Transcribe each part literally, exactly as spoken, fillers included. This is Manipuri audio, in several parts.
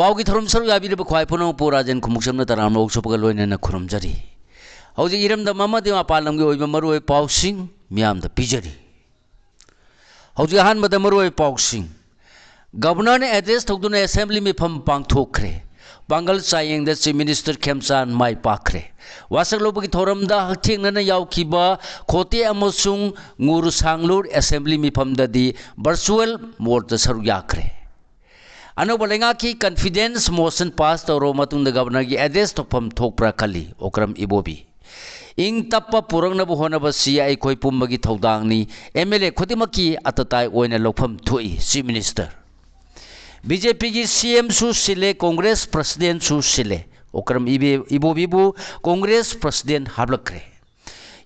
ꯑꯧꯒꯤ ꯊꯧꯔꯝ ꯁꯔꯨꯛ ꯌꯥꯕꯤꯔꯤꯕ ꯈ꯭ꯋꯥꯏ ꯄꯨꯝꯅꯃꯛꯄꯨ ꯔꯥꯖꯦꯟ ꯈꯨꯃꯨꯛꯆꯝꯅ ꯇꯔꯥꯝꯅ ꯑꯣꯛꯆꯕꯒ ꯂꯣꯏꯅꯅ ꯈꯨꯔꯨꯝꯖꯔꯤ꯫ ꯍꯧꯖꯤꯛ ꯏꯔꯝꯗꯝ ꯑꯃꯗꯤ ꯃꯄꯥꯟ ꯂꯝꯒꯤ ꯑꯣꯏꯕ ꯃꯔꯨꯑꯣꯏꯕ ꯄꯥꯎꯁꯤꯡ ꯃꯤꯌꯥꯝꯗ ꯄꯤꯖꯔꯤ꯫ ꯍꯧꯖꯤꯛ ꯑꯍꯥꯟꯕꯗ ꯃꯔꯨꯑꯣꯏꯕ ꯄꯥꯎꯁꯤꯡ꯫ ꯒꯕꯔꯅꯔꯅ ꯑꯦꯗ꯭ꯔꯦꯁ ꯇꯧꯗꯨꯅ ꯑꯦꯁꯦꯝꯕ꯭ꯂꯤ ꯃꯤꯐꯝ ꯄꯥꯡꯊꯣꯛꯈ꯭ꯔꯦ꯫ ꯄꯥꯡꯒꯜ ꯆꯥꯌꯦꯡꯗ ꯆꯤꯐ ꯃꯤꯅꯤꯁꯇꯔ ꯈꯦꯝꯆꯥꯟ ꯃꯥꯏ ꯄꯥꯛꯈ꯭ꯔꯦ꯫ ꯋꯥꯁꯛ ꯂꯧꯕꯒꯤ ꯊꯧꯔꯝꯗ ꯍꯛꯊꯦꯡꯅꯅ ꯌꯥꯎꯈꯤꯕ ꯈꯣꯇꯦ ꯑꯃꯁꯨꯡ ꯉꯨꯔ ꯁꯥꯡꯂꯨꯔ ꯑꯦꯁꯦꯝꯕ꯭ꯂꯤ ꯃꯤꯐꯝꯗꯗꯤ ꯚꯔꯆꯨꯋꯦꯜ ꯃꯣꯗꯇ ꯁꯔꯨꯛ ꯌꯥꯈ꯭ꯔꯦ꯫ ꯑꯅꯧꯕ ꯂꯩꯉꯥꯛꯀꯤ ꯀꯟꯐꯤꯗꯦꯟꯁ ꯃꯣꯁꯟ ꯄꯥꯁ ꯇꯧꯔꯕ ꯃꯇꯨꯡꯗ ꯒꯕꯔꯅꯔꯒꯤ ꯑꯦꯗ꯭ꯔꯦꯁ ꯇꯧꯐꯝ ꯊꯣꯛꯄ꯭ꯔꯥ ꯈꯜꯂꯤ ꯑꯣꯀ꯭ꯔꯝ ꯏꯕꯣꯕꯤ꯫ ꯏꯪ ꯇꯞꯄ ꯄꯨꯔꯛꯅꯕ ꯍꯣꯠꯅꯕꯁꯤ ꯑꯩꯈꯣꯏ ꯄꯨꯝꯕꯒꯤ ꯊꯧꯗꯥꯡꯅꯤ꯫ ꯑꯦꯝ ꯑꯦꯜ ꯑꯦ ꯈꯨꯗꯤꯡꯃꯛꯀꯤ ꯑꯇꯇꯥꯏ ꯑꯣꯏꯅ ꯂꯧꯐꯝ ꯊꯣꯛꯏ, ꯆꯤꯐ ꯃꯤꯅꯤꯁꯇꯔ꯫ ꯕꯤ ꯖꯦ ꯄꯤꯒꯤ ꯁꯤ ꯑꯦꯝꯁꯨ ꯁꯤꯜꯂꯦ, ꯀꯣꯡꯒ꯭ꯔꯦꯁ ꯄ꯭ꯔꯁꯤꯗꯦꯟꯁꯨ ꯁꯤꯜꯂꯦ꯫ ꯑꯣꯀ꯭ꯔꯝ ꯏꯕꯦ-, ꯏꯕꯣꯕꯤꯕꯨ ꯀꯣꯡꯒ꯭ꯔꯦꯁ ꯄ꯭ꯔꯁꯤꯗꯦꯟ ꯍꯥꯞꯂꯛꯈ꯭ꯔꯦ꯫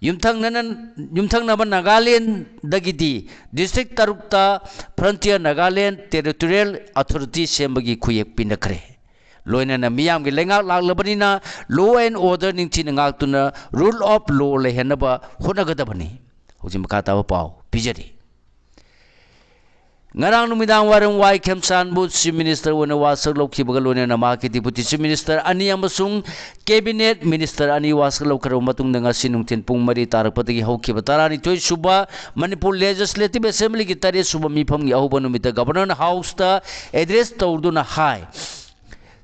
ꯌꯨꯝꯊꯪꯅꯅ-, ꯌꯨꯝꯊꯪꯅꯕ ꯅꯥꯒꯥꯂꯦꯟꯗꯒꯤꯗꯤ ꯗꯤꯁꯇ꯭ꯔꯤꯛ ꯇꯔꯨꯛꯇ ꯐ꯭ꯔꯟꯇꯤꯌꯔ ꯅꯥꯒꯥꯂꯦꯟ ꯇꯦꯔꯤꯇꯣꯔꯤꯌꯦꯜ ꯑꯣꯊꯣꯔꯤꯇꯤ ꯁꯦꯝꯕꯒꯤ ꯈꯨꯌꯦꯛ ꯄꯤꯅꯈ꯭ꯔꯦ꯫ ꯂꯣꯏꯅꯅ ꯃꯤꯌꯥꯝꯒꯤ ꯂꯩꯉꯥꯛ ꯂꯥꯛꯂꯕꯅꯤꯅ law and order ꯅꯤꯡꯊꯤꯅ ꯉꯥꯛꯇꯨꯅ rule of law ꯂꯩꯍꯟꯅꯕ ꯍꯣꯠꯅꯒꯗꯕꯅꯤ꯫ ꯍꯧꯖꯤꯛ ꯃꯈꯥ ꯇꯥꯕ ꯄꯥꯎ ꯄꯤꯖꯔꯤ꯫ ꯉꯔꯥꯡ ꯅꯨꯃꯤꯗꯥꯡ ꯋꯥꯏꯔꯝ ꯋꯥꯏ ꯈꯦꯝꯆꯥꯟꯕꯨ ꯆꯤꯐ ꯃꯤꯅꯤꯁꯇꯔ ꯑꯣꯏꯅ ꯋꯥꯁꯛ ꯂꯧꯈꯤꯕꯒ ꯂꯣꯏꯅꯅ ꯃꯍꯥꯛꯀꯤ ꯗꯤꯄꯨꯇꯤ ꯆꯤꯐ ꯃꯤꯅꯤꯁꯇꯔ ꯑꯅꯤ ꯑꯃꯁꯨꯡ ꯀꯦꯕꯤꯅꯦꯠ ꯃꯤꯅꯤꯁꯇꯔ ꯑꯅꯤ ꯋꯥꯁꯛ ꯂꯧꯈ꯭ꯔꯕ ꯃꯇꯨꯡꯗ ꯉꯁꯤ ꯅꯨꯡꯊꯤꯜ ꯄꯨꯡ ꯃꯔꯤ ꯇꯥꯔꯛꯄꯗꯒꯤ ꯍꯧꯈꯤꯕ ꯇꯔꯥꯅꯤꯊꯣꯏ ꯁꯨꯕ ꯃꯅꯤꯄꯨꯔ ꯂꯦꯖꯤꯁꯂꯦꯇꯤꯚ ꯑꯦꯁꯦꯝꯕ꯭ꯂꯤꯒꯤ ꯇꯔꯦꯠ ꯁꯨꯕ ꯃꯤꯐꯝꯒꯤ ꯑꯍꯧꯕ ꯅꯨꯃꯤꯠꯇ ꯒꯕꯔꯅꯔꯅ ꯍꯥꯎꯁꯇ ꯑꯦꯗ꯭ꯔꯦꯁ ꯇꯧꯗꯨꯅ ꯍꯥꯏ,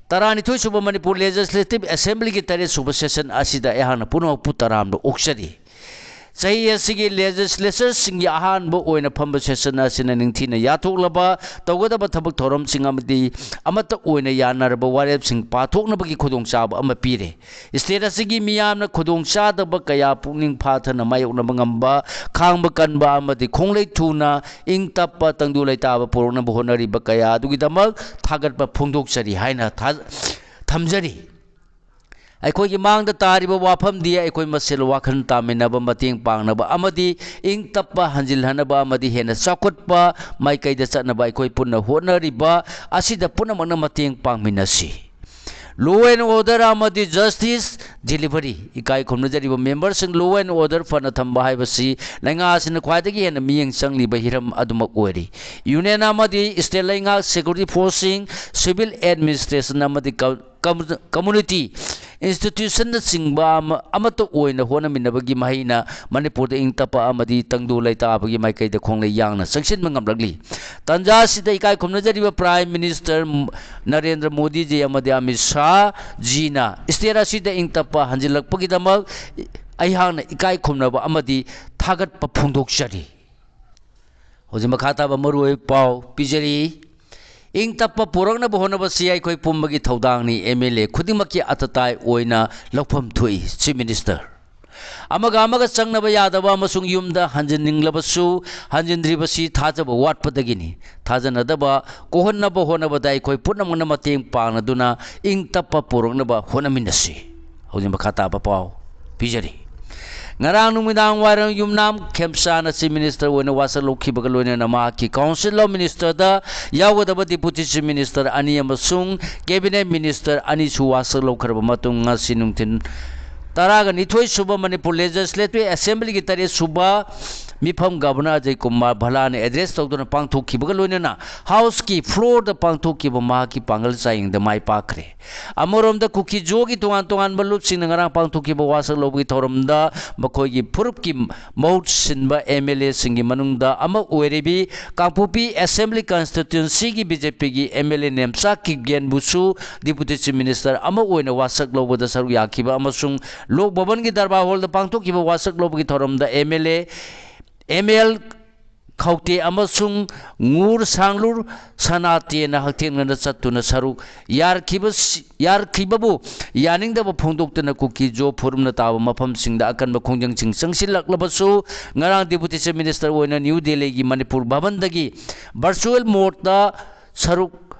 ꯇꯔꯥꯅꯤꯊꯣꯏ ꯁꯨꯕ ꯃꯅꯤꯄꯨꯔ ꯂꯦꯖꯤꯁꯂꯦꯇꯤꯚ ꯑꯦꯁꯦꯝꯕ꯭ꯂꯤꯒꯤ ꯇꯔꯦꯠ ꯁꯨꯕ ꯁꯦꯁꯟ ꯑꯁꯤꯗ ꯑꯩꯍꯥꯛꯅ ꯄꯨꯝꯅꯃꯛꯄꯨ ꯇꯔꯥꯝꯅ ꯑꯣꯛꯆꯔꯤ꯫ ꯆꯍꯤ ꯑꯁꯤꯒꯤ ꯂꯦꯖꯤꯁꯂꯦꯆꯔꯁꯤꯡꯒꯤ ꯑꯍꯥꯟꯕ ꯑꯣꯏꯅ ꯐꯝꯕ ꯁꯦꯁꯟ ꯑꯁꯤꯅ ꯅꯤꯡꯊꯤꯅ ꯌꯥꯊꯣꯛꯂꯕ ꯇꯧꯒꯗꯕ ꯊꯕꯛ ꯊꯧꯔꯝꯁꯤꯡ ꯑꯃꯗꯤ ꯑꯃꯠꯇ ꯑꯣꯏꯅ ꯌꯥꯅꯔꯕ ꯋꯥꯔꯦꯞꯁꯤꯡ ꯄꯥꯊꯣꯛꯅꯕꯒꯤ ꯈꯨꯗꯣꯡꯆꯥꯕ ꯑꯃ ꯄꯤꯔꯦ꯫ ꯁ꯭ꯇꯦꯠ ꯑꯁꯤꯒꯤ ꯃꯤꯌꯥꯝꯅ ꯈꯨꯗꯣꯡꯆꯥꯗꯕ ꯀꯌꯥ ꯄꯨꯛꯅꯤꯡ ꯐꯥꯊꯅ ꯃꯥꯌꯣꯛꯅꯕ ꯉꯝꯕ, ꯈꯥꯡꯕ ꯀꯟꯕ ꯑꯃꯗꯤ ꯈꯣꯡꯂꯩ ꯊꯨꯅ ꯏꯪ ꯇꯞꯄ ꯇꯪꯗꯨ ꯂꯩꯇꯥꯕ ꯄꯨꯔꯛꯅꯕ ꯍꯣꯠꯅꯔꯤꯕ ꯀꯌꯥ ꯑꯗꯨꯒꯤꯗꯃꯛ ꯊꯥꯒꯠꯄ ꯐꯣꯡꯗꯣꯛꯆꯔꯤ ꯍꯥꯏꯅ ꯊꯥ-, ꯊꯝꯖꯔꯤ꯫ ꯑꯩꯈꯣꯏꯒꯤ ꯃꯥꯡꯗ ꯇꯥꯔꯤꯕ ꯋꯥꯐꯝꯗꯤ ꯑꯩꯈꯣꯏ ꯃꯁꯦꯜ ꯋꯥꯈꯜ ꯇꯥꯃꯤꯟꯅꯕ, ꯃꯇꯦꯡ ꯄꯥꯡꯅꯕ ꯑꯃꯗꯤ ꯏꯪ ꯇꯞꯄ ꯍꯟꯖꯤꯜꯍꯟꯅꯕ ꯑꯃꯗꯤ ꯍꯦꯟꯅ ꯆꯥꯎꯈꯠꯄ ꯃꯥꯏꯀꯩꯗ ꯆꯠꯅꯕ ꯑꯩꯈꯣꯏ ꯄꯨꯟꯅ ꯍꯣꯠꯅꯔꯤꯕ ꯑꯁꯤꯗ ꯄꯨꯝꯅꯃꯛꯅ ꯃꯇꯦꯡ ꯄꯥꯡꯃꯤꯟꯅꯁꯤ꯫ Law and order ꯑꯃꯗꯤ justice delivery, ꯏꯀꯥꯏ ꯈꯨꯝꯅꯖꯔꯤꯕ memberꯁꯤꯡ, law and order ꯐꯅ ꯊꯝꯕ ꯍꯥꯏꯕꯁꯤ ꯂꯩꯉꯥꯛ ꯑꯁꯤꯅ ꯈ꯭ꯋꯥꯏꯗꯒꯤ ꯍꯦꯟꯅ ꯃꯤꯠꯌꯦꯡ ꯆꯪꯂꯤꯕ ꯍꯤꯔꯝ ꯑꯗꯨꯃꯛ ꯑꯣꯏꯔꯤ꯫ Union ꯑꯃꯗꯤ state ꯂꯩꯉꯥꯛ, security forceꯁꯤꯡ, civil administration ꯑꯃꯗꯤ ꯀꯝ-, ꯀꯝ-, community institutionꯅꯆꯤꯡꯕ ꯑꯃ-, ꯑꯃꯠꯇ ꯑꯣꯏꯅ ꯍꯣꯠꯅꯃꯤꯟꯅꯕꯒꯤ ꯃꯍꯩꯅ ꯃꯅꯤꯄꯨꯔꯗ ꯏꯪ ꯇꯞꯄ ꯑꯃꯗꯤ ꯇꯪꯗꯨ ꯂꯩꯇꯥꯕꯒꯤ ꯃꯥꯏꯀꯩꯗ ꯈꯣꯡꯂꯩ ꯌꯥꯡꯅ ꯆꯪꯁꯤꯟꯕ ꯉꯝꯂꯛꯂꯤ꯫ ꯇꯥꯟꯖꯥ ꯑꯁꯤꯗ ꯏꯀꯥꯏ ꯈꯨꯝꯅꯖꯔꯤꯕ Prime Minister ꯅꯔꯦꯟꯗ꯭ꯔ ꯃꯣꯗꯤꯖꯤ ꯑꯃꯗꯤ ꯑꯃꯤꯠ ꯁꯥꯍꯖꯤꯅ state ꯑꯁꯤꯗ ꯏꯪ ꯇꯞꯄ ꯍꯟꯖꯤꯜꯂꯛꯄꯒꯤꯗꯃꯛ ꯑꯩꯍꯥꯛꯅ ꯏꯀꯥꯏ ꯈꯨꯝꯅꯕ ꯑꯃꯗꯤ ꯊꯥꯒꯠꯄ ꯐꯣꯡꯗꯣꯛꯆꯔꯤ꯫ ꯍꯧꯖꯤꯛ ꯃꯈꯥ ꯇꯥꯕ ꯃꯔꯨꯑꯣꯏꯕ ꯄꯥꯎ ꯄꯤꯖꯔꯤ꯫ ꯏꯪ ꯇꯞꯄ ꯄꯨꯔꯛꯅꯕ ꯍꯣꯠꯅꯕꯁꯤ ꯑꯩꯈꯣꯏ ꯄꯨꯝꯕꯒꯤ ꯊꯧꯗꯥꯡꯅꯤ꯫ MLA ꯈꯨꯗꯤꯡꯃꯛꯀꯤ ꯑꯇꯇꯥꯏ ꯑꯣꯏꯅ ꯂꯧꯐꯝ ꯊꯣꯛꯏ꯫ Chief Minister, ꯑꯃꯒ ꯑꯃꯒ ꯆꯪꯅꯕ ꯌꯥꯗꯕ ꯑꯃꯁꯨꯡ ꯌꯨꯝꯗ ꯍꯟꯖꯤꯟꯅꯤꯡꯂꯕꯁꯨ ꯍꯟꯖꯤꯟꯗ꯭ꯔꯤꯕꯁꯤ ꯊꯥꯖꯕ ꯋꯥꯠꯄꯗꯒꯤꯅꯤ꯫ ꯊꯥꯖꯅꯗꯕ ꯀꯣꯛꯍꯟꯅꯕ ꯍꯣꯠꯅꯕꯗ ꯑꯩꯈꯣꯏ ꯄꯨꯝꯅꯃꯛꯅ ꯃꯇꯦꯡ ꯄꯥꯡꯅꯗꯨꯅ ꯏꯪ ꯇꯞꯄ ꯄꯨꯔꯛꯅꯕ ꯍꯣꯠꯅꯃꯤꯟꯅꯁꯤ꯫ ꯍꯧꯖꯤꯛ ꯃꯈꯥ ꯇꯥꯕ ꯄꯥꯎ ꯄꯤꯖꯔꯤ꯫ ꯉꯔꯥꯡ ꯅꯨꯃꯤꯗꯥꯡ ꯋꯥꯏꯔꯝ ꯌꯨꯝꯅꯥꯝ ꯈꯦꯝꯆꯥꯅ Chief Minister ꯑꯣꯏꯅ ꯋꯥꯁꯛ ꯂꯧꯈꯤꯕꯒ ꯂꯣꯏꯅꯅ ꯃꯍꯥꯛꯀꯤ Council of Ministerꯗ ꯌꯥꯎꯒꯗꯕ Deputy Chief Minister ꯑꯅꯤ ꯑꯃꯁꯨꯡ Cabinet Minister ꯑꯅꯤꯁꯨ ꯋꯥꯁꯛ ꯂꯧꯈ꯭ꯔꯕ ꯃꯇꯨꯡ, ꯉꯁꯤ ꯅꯨꯡꯊꯤꯜ ꯇꯔꯥꯒ ꯅꯤꯊꯣꯏ ꯁꯨꯕ ꯃꯅꯤꯄꯨꯔ Legislative Assemblyꯒꯤ ꯇꯔꯦꯠ ꯁꯨꯕ ꯃꯤꯐꯝ Governor ꯑꯖꯌ ꯀꯨꯃꯥꯔ ꯚꯜꯂꯥꯅ address ꯇꯧꯗꯨꯅ ꯄꯥꯡꯊꯣꯛꯈꯤꯕꯒ ꯂꯣꯏꯅꯅ Houseꯀꯤ floorꯗ ꯄꯥꯡꯊꯣꯛꯈꯤꯕ ꯃꯍꯥꯛꯀꯤ ꯄꯥꯡꯒꯜ ꯆꯥꯌꯦꯡꯗ ꯃꯥꯏ ꯄꯥꯛꯈ꯭ꯔꯦ꯫ ꯑꯃꯔꯣꯝꯗ ꯀꯨꯀꯤ ꯖꯣꯒꯤ ꯇꯣꯉꯥꯟ ꯇꯣꯉꯥꯟꯕ ꯂꯨꯞꯁꯤꯡꯅ ꯉꯔꯥꯡ ꯄꯥꯡꯊꯣꯛꯈꯤꯕ ꯋꯥꯁꯛ ꯂꯧꯕꯒꯤ ꯊꯧꯔꯝꯗ ꯃꯈꯣꯏꯒꯤ ꯐꯨꯔꯨꯞꯀꯤ ꯃꯍꯨꯠ ꯁꯤꯟꯕ MLAꯁꯤꯡꯒꯤ ꯃꯅꯨꯡꯗ ꯑꯃ ꯑꯣꯏꯔꯤꯕꯤ ꯀꯥꯡꯄꯣꯛꯄꯤ Assembly Constituencyꯒꯤ BJPꯒꯤ MLA Nemcha ꯀꯤꯞꯒꯦꯟꯕꯨꯁꯨ Deputy Chief Minister ꯑꯃ ꯑꯣꯏꯅ ꯋꯥꯁꯛ ꯂꯧꯕꯗ ꯁꯔꯨꯛ ꯌꯥꯈꯤꯕ ꯑꯃꯁꯨꯡ ꯂꯣꯛ ꯚꯕꯟꯒꯤ ꯗꯔꯕꯥꯔ ꯍꯣꯜꯗ ꯄꯥꯡꯊꯣꯛꯈꯤꯕ ꯋꯥꯁꯛ ꯂꯧꯕꯒꯤ ꯊꯧꯔꯝꯗ MLA ML ꯈꯧꯇꯦ ꯑꯃꯁꯨꯡ ꯉꯨꯔ ꯁꯥꯡꯂꯨꯔ ꯁꯅꯥꯇꯦꯅ ꯍꯛꯊꯦꯡꯅꯅ ꯆꯠꯇꯨꯅ ꯁꯔꯨꯛ ꯌꯥꯔꯛꯈꯤꯕꯁꯤ-, ꯌꯥꯔꯛꯈꯤꯕꯕꯨ ꯌꯥꯅꯤꯡꯗꯕ ꯐꯣꯡꯗꯣꯛꯇꯨꯅ ꯀꯨꯀꯤ ꯖꯣ ꯐꯨꯔꯨꯞꯅ ꯇꯥꯕ ꯃꯐꯝꯁꯤꯡꯗ ꯑꯀꯟꯕ ꯈꯣꯡꯖꯪꯁꯤꯡ ꯆꯪꯁꯤꯜꯂꯛꯂꯕꯁꯨ, ꯉꯔꯥꯡ Deputy Chief Minister ꯑꯣꯏꯅ ꯅ꯭ꯌꯨ ꯗꯦꯜꯂꯤꯒꯤ ꯃꯅꯤꯄꯨꯔ ꯚꯕꯟꯗꯒꯤ virtual modeꯇ ꯁꯔꯨꯛ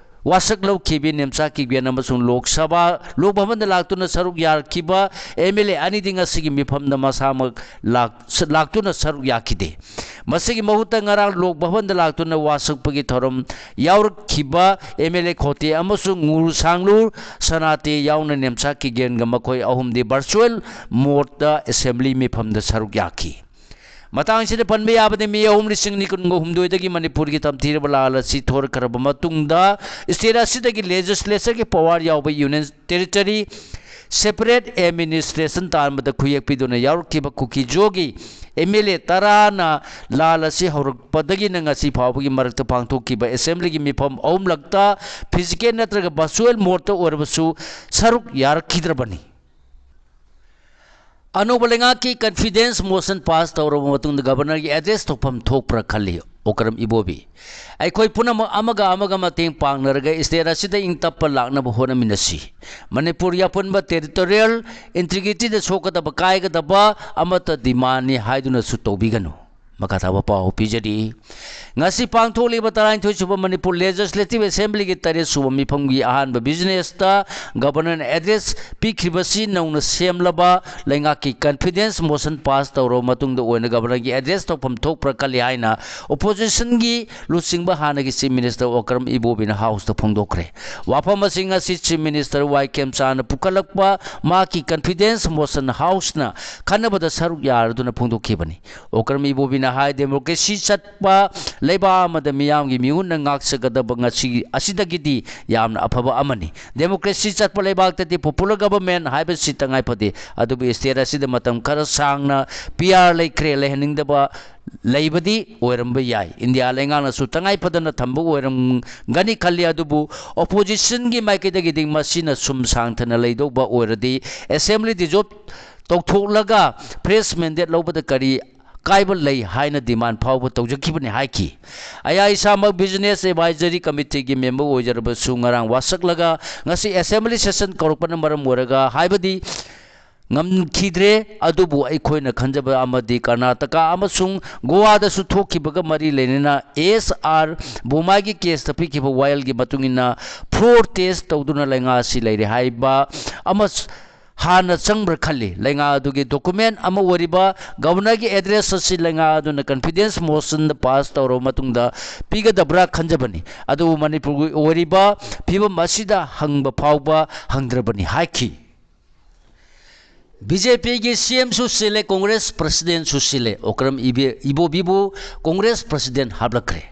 ꯋꯥꯁꯛ ꯂꯧꯈꯤꯕꯤ ꯅꯦꯝꯆꯥ ꯀꯤꯒꯦꯟ ꯑꯃꯁꯨꯡ ꯂꯣꯛ ꯁꯚꯥ, ꯂꯣꯛ ꯚꯕꯟꯗ ꯂꯥꯛꯇꯨꯅ ꯁꯔꯨꯛ ꯌꯥꯈꯤꯕ ꯑꯦꯝ ꯑꯦꯜ ꯑꯦ ꯑꯅꯤꯗꯤ ꯉꯁꯤꯒꯤ ꯃꯤꯐꯝꯗ ꯃꯁꯥꯃꯛ ꯂꯥꯛ-, ꯂꯥꯛꯇꯨꯅ ꯁꯔꯨꯛ ꯌꯥꯈꯤꯗꯦ꯫ ꯃꯁꯤꯒꯤ ꯃꯍꯨꯠꯇ ꯉꯔꯥꯡ ꯂꯣꯛ ꯚꯕꯟꯗ ꯂꯥꯛꯇꯨꯅ ꯋꯥꯁꯛꯄꯒꯤ ꯊꯧꯔꯝ ꯌꯥꯎꯔꯛꯈꯤꯕ ꯑꯦꯝ ꯑꯦꯜ ꯑꯦ ꯈꯣꯇꯦ ꯑꯃꯁꯨꯡ ꯉꯨꯔ ꯁꯥꯡꯂꯨꯔ ꯁꯅꯥꯇꯦ ꯌꯥꯎꯅ ꯅꯦꯝꯆꯥ ꯀꯤꯒꯦꯟꯒ ꯃꯈꯣꯏ ꯑꯍꯨꯝꯗꯤ ꯚꯔꯆꯨꯋꯦꯜ ꯃꯣꯗꯇ ꯑꯦꯁꯦꯝꯕ꯭ꯂꯤ ꯃꯤꯐꯝꯗ ꯁꯔꯨꯛ ꯌꯥꯈꯤ꯫ ꯃꯇꯥꯡꯁꯤꯗ ꯄꯟꯕ ꯌꯥꯕꯗꯤ ꯃꯤ ꯑꯍꯨꯝ ꯂꯤꯁꯤꯡ ꯑꯅꯤ ꯀꯨꯟꯒ ꯍꯨꯝꯗꯣꯏꯗꯒꯤ ꯃꯅꯤꯄꯨꯔꯒꯤ ꯇꯝꯊꯤꯔꯕ ꯂꯥꯜ ꯑꯁꯤ ꯊꯣꯔꯛꯈ꯭ꯔꯕ ꯃꯇꯨꯡꯗ ꯁ꯭ꯇꯦꯠ ꯑꯁꯤꯗꯒꯤ ꯂꯦꯖꯤꯁꯂꯦꯆꯔꯒꯤ ꯄꯋꯥꯔ ꯌꯥꯎꯕ ꯌꯨꯅꯤꯌꯟ ꯇꯦꯔꯤꯇꯔꯤ ꯁꯦꯄꯔꯦꯠ ꯑꯦꯗꯃꯤꯅꯤꯁꯇ꯭ꯔꯦꯁꯟ ꯇꯥꯟꯕꯗ ꯈꯨꯌꯦꯛ ꯄꯤꯗꯨꯅ ꯌꯥꯎꯔꯛꯈꯤꯕ ꯀꯨꯀꯤꯖꯣꯒꯤ ꯑꯦꯝ ꯑꯦꯜ ꯑꯦ ꯇꯔꯥꯅ ꯂꯥꯜ ꯑꯁꯤ ꯍꯧꯔꯛꯄꯗꯒꯤꯅ ꯉꯁꯤ ꯐꯥꯎꯕꯒꯤ ꯃꯔꯛꯇ ꯄꯥꯡꯊꯣꯛꯈꯤꯕ ꯑꯦꯁꯦꯝꯕ꯭ꯂꯤꯒꯤ ꯃꯤꯐꯝ ꯑꯍꯨꯝꯂꯛꯇ ꯐꯤꯖꯤꯀꯦꯜ ꯅꯠꯇ꯭ꯔꯒ ꯚꯔꯆꯨꯋꯦꯜ ꯃꯣꯗꯇ ꯑꯣꯏꯔꯕꯁꯨ ꯁꯔꯨꯛ ꯌꯥꯔꯛꯈꯤꯗ꯭ꯔꯕꯅꯤ꯫ ꯑꯅꯧꯕ ꯂꯩꯉꯥꯛꯀꯤ ꯀꯟꯐꯤꯗꯦꯟꯁ ꯃꯣꯁꯟ ꯄꯥꯁ ꯇꯧꯔꯕ ꯃꯇꯨꯡꯗ ꯒꯕꯔꯅꯔꯒꯤ ꯑꯦꯗ꯭ꯔꯦꯁ ꯇꯧꯐꯝ ꯊꯣꯛꯄ꯭ꯔꯥ ꯈꯜꯂꯤ ꯑꯣꯀ꯭ꯔꯝ ꯏꯕꯣꯕꯤ꯫ ꯑꯩꯈꯣꯏ ꯄꯨꯝꯅꯃꯛ ꯑꯃꯒ ꯑꯃꯒ ꯃꯇꯦꯡ ꯄꯥꯡꯅꯔꯒ ꯁ꯭ꯇꯦꯠ ꯑꯁꯤꯗ ꯏꯪ ꯇꯞꯄ ꯂꯥꯛꯅꯕ ꯍꯣꯠꯅꯃꯤꯟꯅꯁꯤ꯫ ꯃꯅꯤꯄꯨꯔꯒꯤ ꯑꯄꯨꯟꯕ ꯇꯦꯔꯤꯇꯣꯔꯤꯌꯦꯜ ꯏꯟꯇꯤꯒ꯭ꯔꯤꯇꯤꯗ ꯁꯣꯛꯀꯗꯕ ꯀꯥꯏꯒꯗꯕ ꯑꯃꯠꯇ ꯗꯤꯃꯥꯟꯅꯤ ꯍꯥꯏꯗꯨꯅꯁꯨ ꯇꯧꯕꯤꯒꯅꯨ꯫ ꯃꯈꯥ ꯇꯥꯕ ꯄꯥꯎ ꯄꯤꯖꯔꯤ꯫ ꯉꯁꯤ ꯄꯥꯡꯊꯣꯛꯂꯤꯕ ꯇꯔꯥꯅꯤꯊꯣꯏ ꯁꯨꯕ ꯃꯅꯤꯄꯨꯔ ꯂꯦꯖꯤꯁꯂꯦꯇꯤꯚ ꯑꯦꯁꯦꯝꯕ꯭ꯂꯤꯒꯤ ꯇꯔꯦꯠ ꯁꯨꯕ ꯃꯤꯐꯝꯒꯤ ꯑꯍꯥꯟꯕ ꯕꯤꯖꯤꯅꯦꯁꯇ ꯒꯕꯔꯅꯔ ꯑꯦꯗ꯭ꯔꯦꯁ ꯄꯤꯈ꯭ꯔꯤꯕꯁꯤ ꯅꯧꯅ ꯁꯦꯝꯂꯕ ꯂꯩꯉꯥꯛꯀꯤ ꯀꯟꯐꯤꯗꯦꯟꯁ ꯃꯣꯁꯟ ꯄꯥꯁ ꯇꯧꯔꯕ ꯃꯇꯨꯡꯗ ꯑꯣꯏꯅ ꯒꯕꯔꯅꯔꯒꯤ ꯑꯦꯗ꯭ꯔꯦꯁ ꯇꯧꯐꯝ ꯊꯣꯛꯄ꯭ꯔꯥ ꯈꯜꯂꯤ ꯍꯥꯏꯅ ꯑꯣꯄꯣꯖꯤꯁꯟꯒꯤ ꯂꯨꯆꯤꯡꯕ ꯍꯥꯟꯅꯒꯤ ꯆꯤꯐ ꯃꯤꯅꯤꯁꯇꯔ ꯑꯣꯀ꯭ꯔꯝ ꯏꯕꯣꯕꯤꯅ ꯍꯥꯎꯁꯇ ꯐꯣꯡꯗꯣꯛꯈ꯭ꯔꯦ꯫ ꯋꯥꯐꯝ ꯑꯁꯤ ꯉꯁꯤ ꯆꯤꯐ ꯃꯤꯅꯤꯁꯇꯔ ꯋꯥꯏ ꯈꯦꯝꯆꯥꯟꯅ ꯄꯨꯈꯠꯂꯛꯄ ꯃꯍꯥꯛꯀꯤ ꯀꯟꯐꯤꯗꯦꯟꯁ ꯃꯣꯁꯟ ꯍꯥꯎꯁꯅ ꯈꯟꯅꯕꯗ ꯁꯔꯨꯛ ꯌꯥꯔꯗꯨꯅ ꯐꯣꯡꯗꯣꯛꯈꯤꯕꯅꯤ꯫ ꯑꯣꯀ꯭ꯔꯝ ꯏꯕꯣꯕꯤꯅ ꯍꯥꯏ, ꯗꯦꯃꯣꯀ꯭ꯔꯦꯁꯤ ꯆꯠꯄ ꯂꯩꯕꯥꯛ ꯑꯃꯗ ꯃꯤꯌꯥꯝꯒꯤ ꯃꯤꯍꯨꯠꯅ ꯉꯥꯛꯆꯒꯗꯕ ꯉꯁꯤ ꯑꯁꯤꯗꯒꯤꯗꯤ ꯌꯥꯝꯅ ꯑꯐꯕ ꯑꯃꯅꯤ꯫ ꯗꯦꯃꯣꯀ꯭ꯔꯦꯁꯤ ꯆꯠꯄ ꯂꯩꯕꯥꯛꯇꯗꯤ ꯄꯣꯄꯨꯂꯔ ꯒꯕꯔꯃꯦꯟ ꯍꯥꯏꯕꯁꯤ ꯇꯉꯥꯏ ꯐꯗꯦ꯫ ꯑꯗꯨꯕꯨ ꯁ꯭ꯇꯦꯠ ꯑꯁꯤꯗ ꯃꯇꯝ ꯈꯔ ꯁꯥꯡꯅ ꯄꯤ ꯑꯥꯔ ꯂꯩꯈ꯭ꯔꯦ, ꯂꯩꯍꯟꯅꯤꯡꯗꯕ ꯂꯩꯕꯗꯤ ꯑꯣꯏꯔꯝꯕ ꯌꯥꯏ꯫ ꯏꯟꯗꯤꯌꯥ ꯂꯩꯉꯥꯛꯅꯁꯨ ꯇꯉꯥꯏ ꯐꯗꯅ ꯊꯝꯕ ꯑꯣꯏꯔꯝꯒꯅꯤ ꯈꯜꯂꯤ꯫ ꯑꯗꯨꯕꯨ ꯑꯣꯄꯣꯖꯤꯁꯟꯒꯤ ꯃꯥꯏꯀꯩꯗꯒꯤꯗꯤ ꯃꯁꯤꯅ ꯁꯨꯝ ꯁꯥꯡꯊꯅ ꯂꯩꯗꯧꯕ ꯑꯣꯏꯔꯗꯤ ꯑꯦꯁꯦꯝꯕ꯭ꯂꯤ ꯗꯤꯖꯣꯜꯕ ꯇꯧꯊꯣꯛꯂꯒ ꯐ꯭ꯔꯦꯁ ꯃꯦꯟꯗꯦꯠ ꯂꯧꯕꯗ ꯀꯔꯤ ꯑꯀꯥꯏꯕ ꯂꯩ ꯍꯥꯏꯅ ꯗꯤꯃꯥꯟ ꯐꯥꯎꯕ ꯇꯧꯖꯈꯤꯕꯅꯤ ꯍꯥꯏꯈꯤ꯫ ꯑꯩꯍꯥꯛ ꯏꯁꯥꯃꯛ ꯕꯤꯖꯤꯅꯦꯁ ꯑꯦꯗꯚꯥꯏꯖꯔꯤ ꯀꯃꯤꯇꯤꯒꯤ ꯃꯦꯝꯕꯔ ꯑꯣꯏꯖꯔꯕꯁꯨ ꯉꯔꯥꯡ ꯋꯥꯁꯛꯂꯒ ꯉꯁꯤ ꯑꯦꯁꯦꯝꯕ꯭ꯂꯤ ꯁꯦꯁꯟ ꯀꯧꯔꯛꯄꯅ ꯃꯔꯝ ꯑꯣꯏꯔꯒ ꯍꯥꯏꯕꯗꯤ ꯉꯝꯈꯤꯗ꯭ꯔꯦ꯫ ꯑꯗꯨꯕꯨ ꯑꯩꯈꯣꯏꯅ ꯈꯟꯖꯕ ꯑꯃꯗꯤ ꯀꯔꯅꯥꯇꯀꯥ ꯑꯃꯁꯨꯡ ꯒꯣꯋꯥꯗꯁꯨ ꯊꯣꯛꯈꯤꯕꯒ ꯃꯔꯤ ꯂꯩꯅꯅ ꯑꯦꯁ ꯑꯥꯔ ꯕꯣꯃꯥꯏꯒꯤ ꯀꯦꯁꯇ ꯄꯤꯈꯤꯕ ꯋꯥꯌꯦꯜꯒꯤ ꯃꯇꯨꯡ ꯏꯟꯅ floor test ꯇꯧꯗꯨꯅ ꯂꯩꯉꯥꯛ ꯑꯁꯤ ꯂꯩꯔꯦ ꯍꯥꯏꯕ ꯑꯃ ꯍꯥꯟꯅ ꯆꯪꯕ꯭ꯔꯥ ꯈꯜꯂꯤ꯫ ꯂꯩꯉꯥꯛ ꯑꯗꯨꯒꯤ document ꯑꯃ ꯑꯣꯏꯔꯤꯕ governorꯒꯤ address ꯑꯁꯤ ꯂꯩꯉꯥꯛ ꯑꯗꯨꯅ confidence motionꯗ pass ꯇꯧꯔꯕ ꯃꯇꯨꯡꯗ ꯄꯤꯒꯗꯕ꯭ꯔꯥ ꯈꯟꯖꯕꯅꯤ꯫ ꯑꯗꯨꯕꯨ ꯃꯅꯤꯄꯨꯔꯒꯤ ꯑꯣꯏꯔꯤꯕ ꯐꯤꯕꯝ ꯑꯁꯤꯗ ꯍꯪꯕ ꯐꯥꯎꯕ ꯍꯪꯗ꯭ꯔꯕꯅꯤ ꯍꯥꯏꯈꯤ꯫ ꯕꯤ ꯖꯦ ꯄꯤꯒꯤ ꯁꯤ ꯑꯦꯝꯁꯨ ꯁꯤꯜꯂꯦ, ꯀꯣꯡꯒ꯭ꯔꯦꯁ presidentꯁꯨ ꯁꯤꯜꯂꯦ꯫ ꯑꯣꯀ꯭ꯔꯝ ꯏꯕꯦ-, ꯏꯕꯣꯕꯤꯕꯨ ꯀꯣꯡꯒ꯭ꯔꯦꯁ president ꯍꯥꯞꯂꯛꯈ꯭ꯔꯦ꯫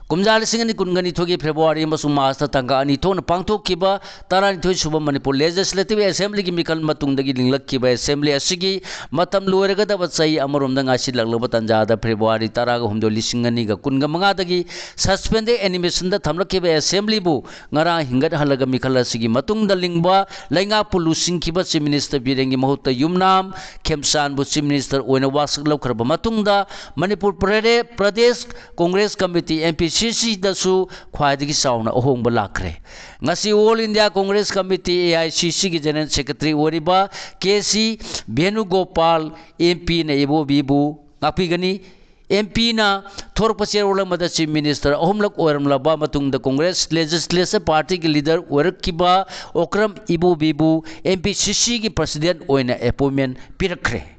ꯀꯨꯝꯖꯥ ꯂꯤꯁꯤꯡ ꯑꯅꯤ ꯀꯨꯟꯒ ꯅꯤꯊꯣꯏꯒꯤ February ꯑꯃꯁꯨꯡ Marchꯇ ꯇꯥꯡꯀꯛ ꯑꯅꯤ ꯊꯣꯛꯅ ꯄꯥꯡꯊꯣꯛꯈꯤꯕ ꯇꯔꯥꯅꯤꯊꯣꯏ ꯁꯨꯕ ꯃꯅꯤꯄꯨꯔ Legislative Assemblyꯒꯤ ꯃꯤꯈꯜ ꯃꯇꯨꯡꯗꯒꯤ ꯂꯤꯡꯂꯛꯈꯤꯕ Assembly ꯑꯁꯤꯒꯤ ꯃꯇꯝ ꯂꯣꯏꯔꯒꯗꯕ ꯆꯍꯤ ꯑꯃꯔꯣꯝꯗ ꯉꯥꯏꯁꯤꯜꯂꯛꯂꯕ ꯇꯥꯟꯖꯥꯗ February ꯇꯔꯥꯒ ꯍꯨꯝꯗꯣꯏ, ꯂꯤꯁꯤꯡ ꯑꯅꯤꯒ ꯀꯨꯟꯒ ꯃꯉꯥꯗꯒꯤ suspended animationꯗ ꯊꯝꯂꯛꯈꯤꯕ Assemblyꯕꯨ ꯉꯔꯥꯡ ꯍꯤꯡꯒꯠꯍꯜꯂꯒ ꯃꯤꯈꯜ ꯑꯁꯤꯒꯤ ꯃꯇꯨꯡꯗ ꯂꯤꯡꯕ ꯂꯩꯉꯥꯛꯄꯨ ꯂꯨꯆꯤꯡꯈꯤꯕ Chief Minister ꯕꯤꯔꯦꯟꯒꯤ ꯃꯍꯨꯠꯇ ꯌꯨꯝꯅꯥꯝ ꯈꯦꯝꯆꯥꯟꯕꯨ Chief Minister ꯑꯣꯏꯅ ꯋꯥꯁꯛ ꯂꯧꯈ꯭ꯔꯕ ꯃꯇꯨꯡꯗ ꯃꯅꯤꯄꯨꯔ ꯄ꯭ꯔꯗꯦ-, Pradesh Congress committee, M P C Cꯗꯁꯨ ꯈ꯭ꯋꯥꯏꯗꯒꯤ ꯆꯥꯎꯅ ꯑꯍꯣꯡꯕ ꯂꯥꯛꯈ꯭ꯔꯦ꯫ ꯉꯁꯤ All India Congress Committee, A I C Cꯒꯤ General Secretary ꯑꯣꯏꯔꯤꯕ ꯀꯦ ꯁꯤ ꯚꯦꯅꯨꯒꯣꯄꯥꯜ M Pꯅ ꯏꯕꯣꯕꯤꯕꯨ ꯉꯥꯛꯄꯤꯒꯅꯤ꯫ M Pꯅ ꯊꯣꯔꯛꯄ ꯆꯦꯔꯣꯜ ꯑꯃꯗ Chief Minister ꯑꯍꯨꯝꯂꯛ ꯑꯣꯏꯔꯝꯂꯕ ꯃꯇꯨꯡꯗ Congress Legislature Partyꯒꯤ leader ꯑꯣꯏꯔꯛꯈꯤꯕ Okram ꯏꯕꯣꯕꯤꯕꯨ M P C Cꯒꯤ president ꯑꯣꯏꯅ appointment ꯄꯤꯔꯛꯈ꯭ꯔꯦ꯫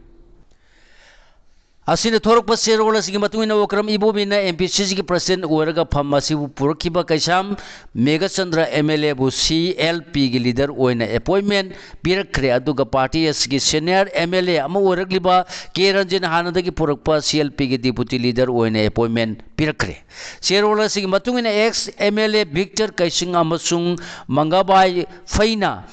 ꯑꯁꯤꯅ ꯊꯣꯔꯛꯄ ꯆꯦꯔꯣꯜ ꯑꯁꯤꯒꯤ ꯃꯇꯨꯡ ꯏꯟꯅ Okram ꯏꯕꯣꯕꯤꯅ M P C Cꯒꯤ president ꯑꯣꯏꯔꯒ ꯐꯝ ꯑꯁꯤꯕꯨ ꯄꯨꯔꯛꯈꯤꯕ ꯀꯩꯁꯥꯝ Meghachandra M L Aꯕꯨ C L Pꯒꯤ leader ꯑꯣꯏꯅ appointment ꯄꯤꯔꯛꯈ꯭ꯔꯦ꯫ ꯑꯗꯨꯒ party ꯑꯁꯤꯒꯤ senior M L A ꯑꯃ ꯑꯣꯏꯔꯛꯂꯤꯕ ꯀꯦ ꯔꯟꯖꯟ ꯍꯥꯟꯅꯗꯒꯤ ꯄꯨꯔꯛꯄ C L Pꯒꯤ deputy leader ꯑꯣꯏꯅ appointment ꯄꯤꯔꯛꯈ꯭ꯔꯦ꯫ ꯆꯦꯔꯣꯜ ꯑꯁꯤꯒꯤ ꯃꯇꯨꯡ ꯏꯟꯅ ex M L A Victor Keishing ꯑꯃꯁꯨꯡ ꯃꯪꯒꯥꯕꯥꯏ ꯐꯩꯅ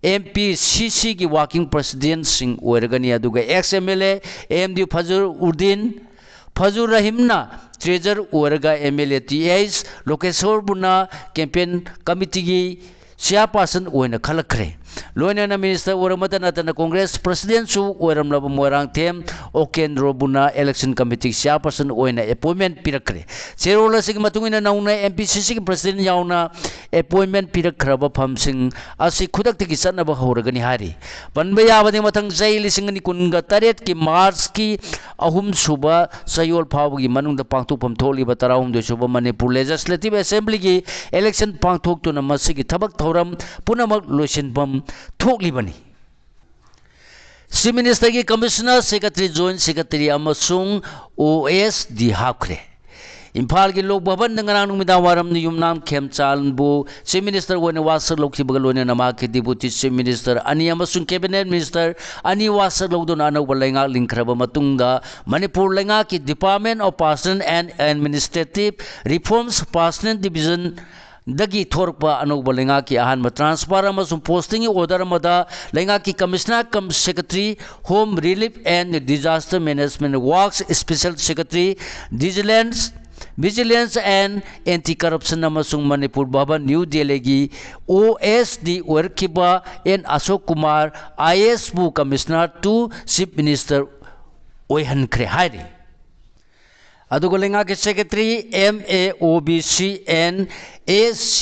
M P C Cꯒꯤ working presidentꯁꯤꯡ ꯑꯣꯏꯔꯒꯅꯤ꯫ ꯑꯗꯨꯒ ex M L A M D ꯐꯖꯔ ꯎꯔꯗꯤꯟ ꯐꯖꯨꯔ ꯔꯍꯤꯝꯅ treasurer ꯑꯣꯏꯔꯒ M L A T H ꯂꯣꯀꯦꯁꯣꯔꯕꯨꯅ campaign committeeꯒꯤ chairperson ꯑꯣꯏꯅ ꯈꯜꯂꯛꯈ꯭ꯔꯦ꯫ ꯂꯣꯏꯅꯅ minister ꯑꯣꯏꯔꯝꯕꯇ ꯅꯠꯇꯅ Congress presidentꯁꯨ ꯑꯣꯏꯔꯝꯂꯕ Moirangthem ꯑꯣꯀꯦꯟꯗ꯭ꯔꯣꯕꯨꯅ election committee chairperson ꯑꯣꯏꯅ appointment ꯄꯤꯔꯛꯈ꯭ꯔꯦ꯫ ꯆꯦꯔꯣꯜ ꯑꯁꯤꯒꯤ ꯃꯇꯨꯡ ꯏꯟꯅ ꯅꯧꯅ MPCCꯒꯤ president ꯌꯥꯎꯅ appointment ꯄꯤꯔꯛꯈ꯭ꯔꯕ ꯐꯝꯁꯤꯡ ꯑꯁꯤ ꯈꯨꯗꯛꯇꯒꯤ ꯆꯠꯅꯕ ꯍꯧꯔꯒꯅꯤ ꯍꯥꯏꯔꯤ꯫ ꯄꯟꯕ ꯌꯥꯕꯗꯤ ꯃꯊꯪ ꯆꯍꯤ ꯂꯤꯁꯤꯡ ꯑꯅꯤ ꯀꯨꯟꯒ ꯇꯔꯦꯠꯀꯤ Marchꯀꯤ ꯑꯍꯨꯝ ꯁꯨꯕ ꯆꯌꯣꯜ ꯐꯥꯎꯕꯒꯤ ꯃꯅꯨꯡꯗ ꯄꯥꯡꯊꯣꯛꯐꯝ ꯊꯣꯛꯂꯤꯕ ꯇꯔꯥꯍꯨꯝꯗꯣꯏ ꯁꯨꯕ ꯃꯅꯤꯄꯨꯔ Legislative Assemblyꯒꯤ election ꯄꯥꯡꯊꯣꯛꯇꯨꯅ ꯃꯁꯤꯒꯤ ꯊꯕꯛ ꯊꯧꯔꯝ ꯄꯨꯝꯅꯃꯛ ꯂꯣꯏꯁꯤꯟꯐꯝ ꯊꯣꯛꯂꯤꯕꯅꯤ꯫ Chief Ministerꯒꯤ Commissioner, Secretary, Joint Secretary ꯑꯃꯁꯨꯡ OSD ꯍꯥꯞꯈ꯭ꯔꯦ꯫ ꯏꯝꯐꯥꯜꯒꯤ ꯂꯣꯛ ꯚꯕꯟꯗ ꯉꯔꯥꯡ ꯅꯨꯃꯤꯗꯥꯡ ꯋꯥꯏꯔꯝ ꯌꯨꯝꯅꯥꯝ ꯈꯦꯝꯆꯥꯟꯕꯨ Chief Minister ꯑꯣꯏꯅ ꯋꯥꯁꯛ ꯂꯧꯈꯤꯕꯒ ꯂꯣꯏꯅꯅ ꯃꯍꯥꯛꯀꯤ Deputy Chief Minister ꯑꯅꯤ ꯑꯃꯁꯨꯡ Cabinet Minister ꯑꯅꯤ ꯋꯥꯁꯛ ꯂꯧꯗꯨꯅ ꯑꯅꯧꯕ ꯂꯩꯉꯥꯛ ꯂꯤꯡꯈ꯭ꯔꯕ ꯃꯇꯨꯡꯗ ꯃꯅꯤꯄꯨꯔ ꯂꯩꯉꯥꯛꯀꯤ Department of Personnel and Administrative Reforms, Personnel Division ꯗꯒꯤ ꯊꯣꯔꯛꯄ ꯑꯅꯧꯕ ꯂꯩꯉꯥꯛꯀꯤ ꯑꯍꯥꯟꯕ transfer ꯑꯃꯁꯨꯡ postingꯒꯤ order ꯑꯃꯗ ꯂꯩꯉꯥꯛꯀꯤ Commissioner cum Secretary, Home Relief and Disaster Management Works, Special Secretary, Vigilance, Vigilance and Anti-Corruption ꯑꯃꯁꯨꯡ ꯃꯅꯤꯄꯨꯔ ꯚꯕꯟ, ꯅ꯭ꯌꯨ ꯗꯦꯜꯂꯤꯒꯤ OSD ꯑꯣꯏꯔꯛꯈꯤꯕ N ꯑꯁꯣꯛ ꯀꯨꯃꯥꯔ IASꯕꯨ Commissioner to Chief Minister ꯑꯣꯏꯍꯟꯈ꯭ꯔꯦ ꯍꯥꯏꯔꯤ꯫ ꯑꯗꯨꯒ ꯂꯩꯉꯥꯛꯀꯤ Secretary, MAOBC and AC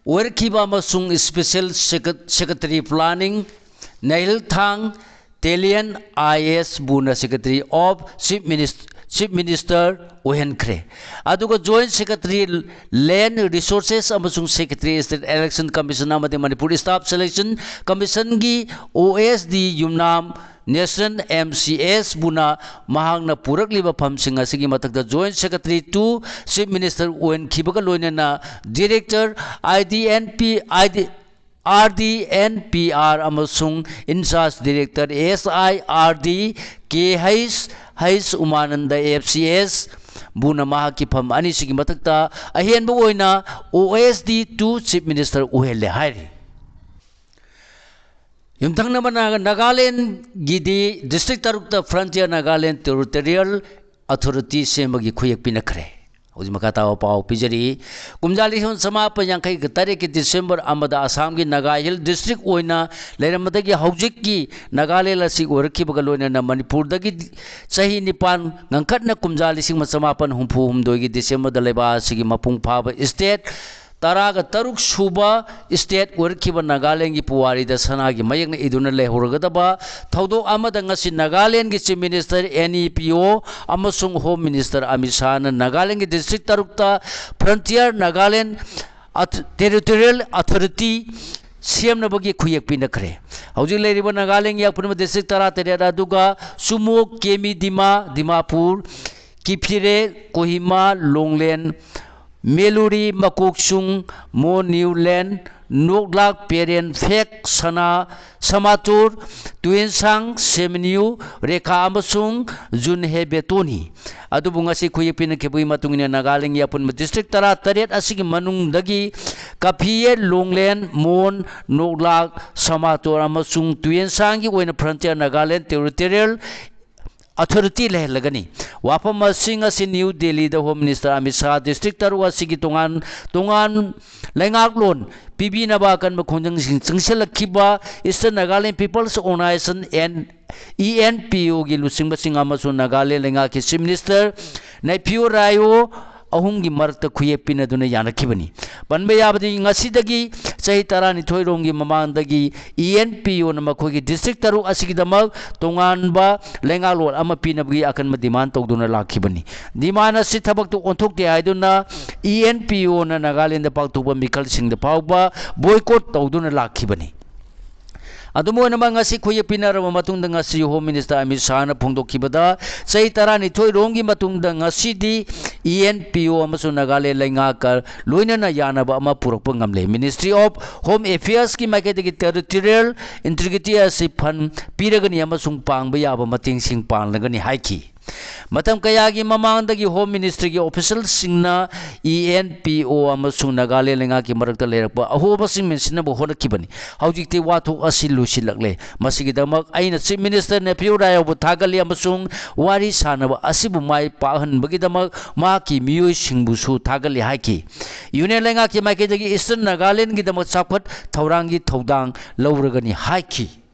ꯑꯣꯏꯔꯛꯈꯤꯕ ꯑꯃꯁꯨꯡ Special Secre-, Secretary Planning, ꯅꯥꯍꯤꯜ ꯊꯥꯡ ꯇꯦꯂꯤꯌꯟ IASꯕꯨꯅ Secretary of Chief Minis-, Chief Minister ꯑꯣꯏꯍꯟꯈ꯭ꯔꯦ꯫ ꯑꯗꯨꯒ Joint Secretary Land Resources ꯑꯃꯁꯨꯡ Secretary State Election Commission ꯑꯃꯗꯤ ꯃꯅꯤꯄꯨꯔ Staff Selection Commissionꯒꯤ OSD ꯌꯨꯝꯅꯥꯝ National MCSꯕꯨꯅ ꯃꯍꯥꯛꯅ ꯄꯨꯔꯛꯂꯤꯕ ꯐꯝꯁꯤꯡ ꯑꯁꯤꯒꯤ ꯃꯊꯛꯇ Joint Secretary to Chief Minister ꯑꯣꯏꯍꯟꯈꯤꯕꯒ ꯂꯣꯏꯅꯅ Director IDNP, ID, RDNPR ꯑꯃꯁꯨꯡ In-charge Director SIRD K H H ꯎꯃꯥꯅꯟꯗ FCSꯕꯨꯅ ꯃꯍꯥꯛꯀꯤ ꯐꯝ ꯑꯅꯤꯁꯤꯒꯤ ꯃꯊꯛꯇ ꯑꯍꯦꯟꯕ ꯑꯣꯏꯅ OSD to Chief Minister ꯑꯣꯏꯍꯜꯂꯦ ꯍꯥꯏꯔꯤ꯫ ꯌꯨꯝꯊꯪꯅꯕ ꯅꯥꯒꯥ-, ꯅꯥꯒꯥꯂꯦꯟꯒꯤꯗꯤ district ꯇꯔꯨꯛꯇ Frontier Nagaland Territorial Authority ꯁꯦꯝꯕꯒꯤ ꯈꯨꯌꯦꯛ ꯄꯤꯅꯈ꯭ꯔꯦ꯫ ꯍꯧꯖꯤꯛ ꯃꯈꯥ ꯇꯥꯕ ꯄꯥꯎ ꯄꯤꯖꯔꯤ꯫ ꯀꯨꯝꯖꯥ ꯂꯤꯁꯤꯡ ꯆꯃꯥꯄꯟ ꯌꯥꯡꯈꯩꯒ ꯇꯔꯦꯠꯀꯤ ꯗꯤꯁꯦꯝꯕꯔ ꯑꯃꯗ ꯑꯁꯥꯝꯒꯤ ꯅꯥꯒꯥ ꯍꯤꯜ ꯗꯤꯁꯇ꯭ꯔꯤꯛ ꯑꯣꯏꯅ ꯂꯩꯔꯝꯕꯗꯒꯤ ꯍꯧꯖꯤꯛꯀꯤ ꯅꯥꯒꯥꯂꯦꯟ ꯑꯁꯤ ꯑꯣꯏꯔꯛꯈꯤꯕꯒ ꯂꯣꯏꯅꯅ ꯃꯅꯤꯄꯨꯔꯗꯒꯤ ꯆꯍꯤ ꯅꯤꯄꯥꯟ ꯉꯟꯈꯠꯅ ꯀꯨꯝꯖꯥ ꯂꯤꯁꯤꯡ ꯑꯃ ꯆꯃꯥꯄꯟ ꯍꯨꯝꯐꯨ ꯍꯨꯝꯗꯣꯏꯒꯤ ꯗꯤꯁꯦꯝꯕꯔꯗ ꯂꯩꯕꯥꯛ ꯑꯁꯤꯒꯤ ꯃꯄꯨꯡ ꯐꯥꯕ ꯁ꯭ꯇꯦꯠ ꯇꯔꯥꯒ ꯇꯔꯨꯛ ꯁꯨꯕ ꯁ꯭ꯇꯦꯠ ꯑꯣꯏꯔꯛꯈꯤꯕ ꯅꯥꯒꯥꯂꯦꯟꯒꯤ ꯄꯨꯋꯥꯔꯤꯗ ꯁꯅꯥꯒꯤ ꯃꯌꯦꯛꯅ ꯏꯗꯨꯅ ꯂꯩꯍꯧꯔꯒꯗꯕ ꯊꯧꯗꯣꯛ ꯑꯃꯗ ꯉꯁꯤ ꯅꯥꯒꯥꯂꯦꯟꯒꯤ ꯆꯤꯐ ꯃꯤꯅꯤꯁꯇꯔ, ꯑꯦꯟ ꯏ ꯄꯤ ꯑꯣ ꯑꯃꯁꯨꯡ ꯍꯣꯝ ꯃꯤꯅꯤꯁꯇꯔ ꯑꯃꯤꯠ ꯁꯥꯍꯅ ꯅꯥꯒꯥꯂꯦꯟꯒꯤ ꯗꯤꯁꯇ꯭ꯔꯤꯛ ꯇꯔꯨꯛꯇ ꯐ꯭ꯔꯟꯇꯤꯌꯔ ꯅꯥꯒꯥꯂꯦꯟ ꯑꯊ-, ꯇꯦꯔꯤꯇꯣꯔꯤꯌꯦꯜ ꯑꯊꯣꯔꯤꯇꯤ ꯁꯦꯝꯅꯕꯒꯤ ꯈꯨꯌꯦꯛ ꯄꯤꯅꯈ꯭ꯔꯦ꯫ ꯍꯧꯖꯤꯛ ꯂꯩꯔꯤꯕ ꯅꯥꯒꯥꯂꯦꯟꯒꯤ ꯑꯄꯨꯟꯕ ꯗꯤꯁꯇ꯭ꯔꯤꯛ ꯇꯔꯥꯇꯔꯦꯠ ꯑꯗꯨꯒ ꯆꯨꯃꯣꯛ, ꯀꯦꯃꯤ ꯗꯤꯃꯥ, ꯗꯤꯃꯥꯄꯨꯔ, ꯀꯤꯐꯤꯔꯦ, ꯀꯣꯍꯤꯃꯥ, ꯂꯣꯡꯂꯦꯟ, ꯃꯦꯂꯨꯔꯤ, ꯃꯀꯣꯛꯆꯨꯡ, ꯃꯣ ꯅ꯭ꯌꯨꯂꯦꯟ, ꯅꯣꯛꯂꯥꯛ, ꯄꯦꯔꯦꯟ, ꯐꯦꯛ, ꯁꯅꯥ, ꯁꯃꯥꯇꯨꯔ, ꯇꯨꯌꯦꯟꯁꯥꯡ, ꯁꯦꯃꯤꯅ꯭ꯌꯨ, ꯔꯦꯈꯥ ꯑꯃꯁꯨꯡ ꯖꯨꯟꯍꯦꯕꯦꯇꯣꯅꯤ꯫ ꯑꯗꯨꯕꯨ ꯉꯁꯤ ꯈꯨꯌꯦꯛ ꯄꯤꯅꯈꯤꯕꯒꯤ ꯃꯇꯨꯡ ꯏꯟꯅ ꯅꯥꯒꯥꯂꯦꯟꯒꯤ ꯑꯄꯨꯟꯕ ꯗꯤꯁꯇ꯭ꯔꯤꯛ ꯇꯔꯥꯇꯔꯦꯠ ꯑꯁꯤꯒꯤ ꯃꯅꯨꯡꯗꯒꯤ ꯀꯥꯐꯤꯌꯦ, ꯂꯣꯡꯂꯦꯟ, ꯃꯣꯟ, ꯅꯣꯛꯂꯥꯛ, ꯁꯃꯥꯇꯣꯔ ꯑꯃꯁꯨꯡ ꯇꯨꯌꯦꯟꯁꯥꯡꯒꯤ ꯑꯣꯏꯅ ꯐ꯭ꯔꯟꯇꯤꯌꯔ ꯅꯥꯒꯥꯂꯦꯟ ꯇꯦꯔꯤꯇꯣꯔꯤꯌꯦꯜ ꯑꯊꯣꯔꯤꯇꯤ ꯂꯩꯍꯜꯂꯒꯅꯤ꯫ ꯋꯥꯐꯝꯁꯤꯡ ꯑꯁꯤ ꯅ꯭ꯌꯨ ꯗꯦꯜꯂꯤꯗ home minister Amit Shah district ꯇꯔꯨꯛ ꯑꯁꯤꯒꯤ ꯇꯣꯉꯥꯟ ꯇꯣꯉꯥꯟ ꯂꯩꯉꯥꯛꯂꯣꯟ ꯄꯤꯕꯤꯅꯕ ꯑꯀꯟꯕ ꯈꯣꯡꯖꯪꯁꯤꯡ ꯆꯪꯁꯤꯜꯂꯛꯈꯤꯕ eastern Nagaland peoples organisation, N E N P ꯑꯣꯒꯤ ꯂꯨꯆꯤꯡꯕꯁꯤꯡ ꯑꯃꯁꯨꯡ ꯅꯥꯒꯥꯂꯦꯟ ꯂꯩꯉꯥꯛꯀꯤ ꯆꯤꯐ ꯃꯤꯅꯤꯁꯇꯔ ꯅꯩꯐꯤꯌꯨ ꯔꯥꯏꯑꯣ ꯑꯍꯨꯝꯒꯤ ꯃꯔꯛꯇ ꯈꯨꯌꯦꯛ ꯄꯤꯅꯗꯨꯅ ꯌꯥꯅꯈꯤꯕꯅꯤ꯫ ꯄꯟꯕ ꯌꯥꯕꯗꯤ, ꯉꯁꯤꯗꯒꯤ ꯆꯍꯤ ꯇꯔꯥꯅꯤꯊꯣꯏ ꯔꯣꯝꯒꯤ ꯃꯃꯥꯡꯗꯒꯤ ꯏ ꯑꯦꯟ ꯄꯤ ꯑꯣꯅ ꯃꯈꯣꯏꯒꯤ ꯗꯤꯁꯇ꯭ꯔꯤꯛ ꯇꯔꯨꯛ ꯑꯁꯤꯒꯤꯗꯃꯛ ꯇꯣꯉꯥꯟꯕ ꯂꯩꯉꯥꯛꯂꯣꯟ ꯑꯃ ꯄꯤꯅꯕꯒꯤ ꯑꯀꯟꯕ ꯗꯤꯃꯥꯟ ꯇꯧꯗꯨꯅ ꯂꯥꯛꯈꯤꯕꯅꯤ꯫ ꯗꯤꯃꯥꯟ ꯑꯁꯤ ꯊꯕꯛꯇ ꯑꯣꯟꯊꯣꯛꯇꯦ ꯍꯥꯏꯗꯨꯅ ꯏ ꯑꯦꯟ ꯄꯤ ꯑꯣꯅ ꯅꯥꯒꯥꯂꯦꯟꯗ ꯄꯥꯡꯊꯣꯛꯄ ꯃꯤꯈꯜꯁꯤꯡꯗ ꯐꯥꯎꯕ ꯕꯣꯏꯀꯣꯠ ꯇꯧꯗꯨꯅ ꯂꯥꯛꯈꯤꯕꯅꯤ꯫ ꯑꯗꯨꯝ ꯑꯣꯏꯅꯃꯛ, ꯉꯁꯤ ꯈꯨꯌꯦꯛ ꯄꯤꯅꯔꯕ ꯃꯇꯨꯡꯗ ꯉꯁꯤ ꯍꯣꯝ ꯃꯤꯅꯤꯁꯇꯔ ꯑꯃꯤꯠ ꯁꯥꯍꯅ ꯐꯣꯡꯗꯣꯛꯈꯤꯕꯗ, ꯆꯍꯤ ꯇꯔꯥꯅꯤꯊꯣꯏ ꯔꯣꯝꯒꯤ ꯃꯇꯨꯡꯗ ꯉꯁꯤꯗꯤ ꯏ ꯑꯦꯟ ꯄꯤ ꯑꯣ ꯑꯃꯁꯨꯡ ꯅꯥꯒꯥꯂꯦꯟ ꯂꯩꯉꯥꯛꯀ ꯂꯣꯏꯅꯅ ꯌꯥꯅꯕ ꯑꯃ ꯄꯨꯔꯛꯄ ꯉꯝꯂꯦ꯫ ꯃꯤꯅꯤꯁꯇ꯭ꯔꯤ ꯑꯣꯐ ꯍꯣꯝ ꯑꯦꯐꯤꯌꯔꯁꯀꯤ ꯃꯥꯏꯀꯩꯗꯒꯤ ꯇꯦꯔꯤꯇꯣꯔꯤꯌꯦꯜ ꯏꯟꯇꯤꯒ꯭ꯔꯤꯇꯤ ꯑꯁꯤ ꯐꯟ ꯄꯤꯔꯒꯅꯤ ꯑꯃꯁꯨꯡ ꯄꯥꯡꯕ ꯌꯥꯕ ꯃꯇꯦꯡꯁꯤꯡ ꯄꯥꯡꯂꯒꯅꯤ ꯍꯥꯏꯈꯤ꯫ ꯃꯇꯝ ꯀꯌꯥꯒꯤ ꯃꯃꯥꯡꯗꯒꯤ Home Ministryꯒꯤ officialꯁꯤꯡꯅ ENPO ꯑꯃꯁꯨꯡ ꯅꯥꯒꯥꯂꯦꯟ ꯂꯩꯉꯥꯛꯀꯤ ꯃꯔꯛꯇ ꯂꯩꯔꯛꯄ ꯑꯍꯣꯕꯁꯤꯡ ꯃꯦꯟꯁꯤꯟꯅꯕ ꯍꯣꯠꯅꯈꯤꯕꯅꯤ꯫ ꯍꯧꯖꯤꯛꯇꯤ ꯋꯥꯊꯣꯛ ꯑꯁꯤ ꯂꯣꯏꯁꯤꯜꯂꯛꯂꯦ꯫ ꯃꯁꯤꯒꯤꯗꯃꯛ ꯑꯩꯅ Chief Minister ꯅꯦꯐꯤꯌꯨ ꯔꯥꯏꯌꯣꯕꯨ ꯊꯥꯒꯠꯂꯤ ꯑꯃꯁꯨꯡ ꯋꯥꯔꯤ ꯁꯥꯅꯕ ꯑꯁꯤꯕꯨ ꯃꯥꯏ ꯄꯥꯛꯍꯟꯕꯒꯤꯗꯃꯛ ꯃꯍꯥꯛꯀꯤ ꯃꯤꯑꯣꯏꯁꯤꯡꯕꯨꯁꯨ ꯊꯥꯒꯠꯂꯤ ꯍꯥꯏꯈꯤ꯫ Union ꯂꯩꯉꯥꯛꯀꯤ ꯃꯥꯏꯀꯩꯗꯒꯤ Eastern ꯅꯥꯒꯥꯂꯦꯟꯒꯤꯗꯃꯛ ꯆꯥꯎꯈꯠ ꯊꯧꯔꯥꯡꯒꯤ ꯊꯧꯗꯥꯡ ꯂꯧꯔꯒꯅꯤ ꯍꯥꯏꯈꯤ꯫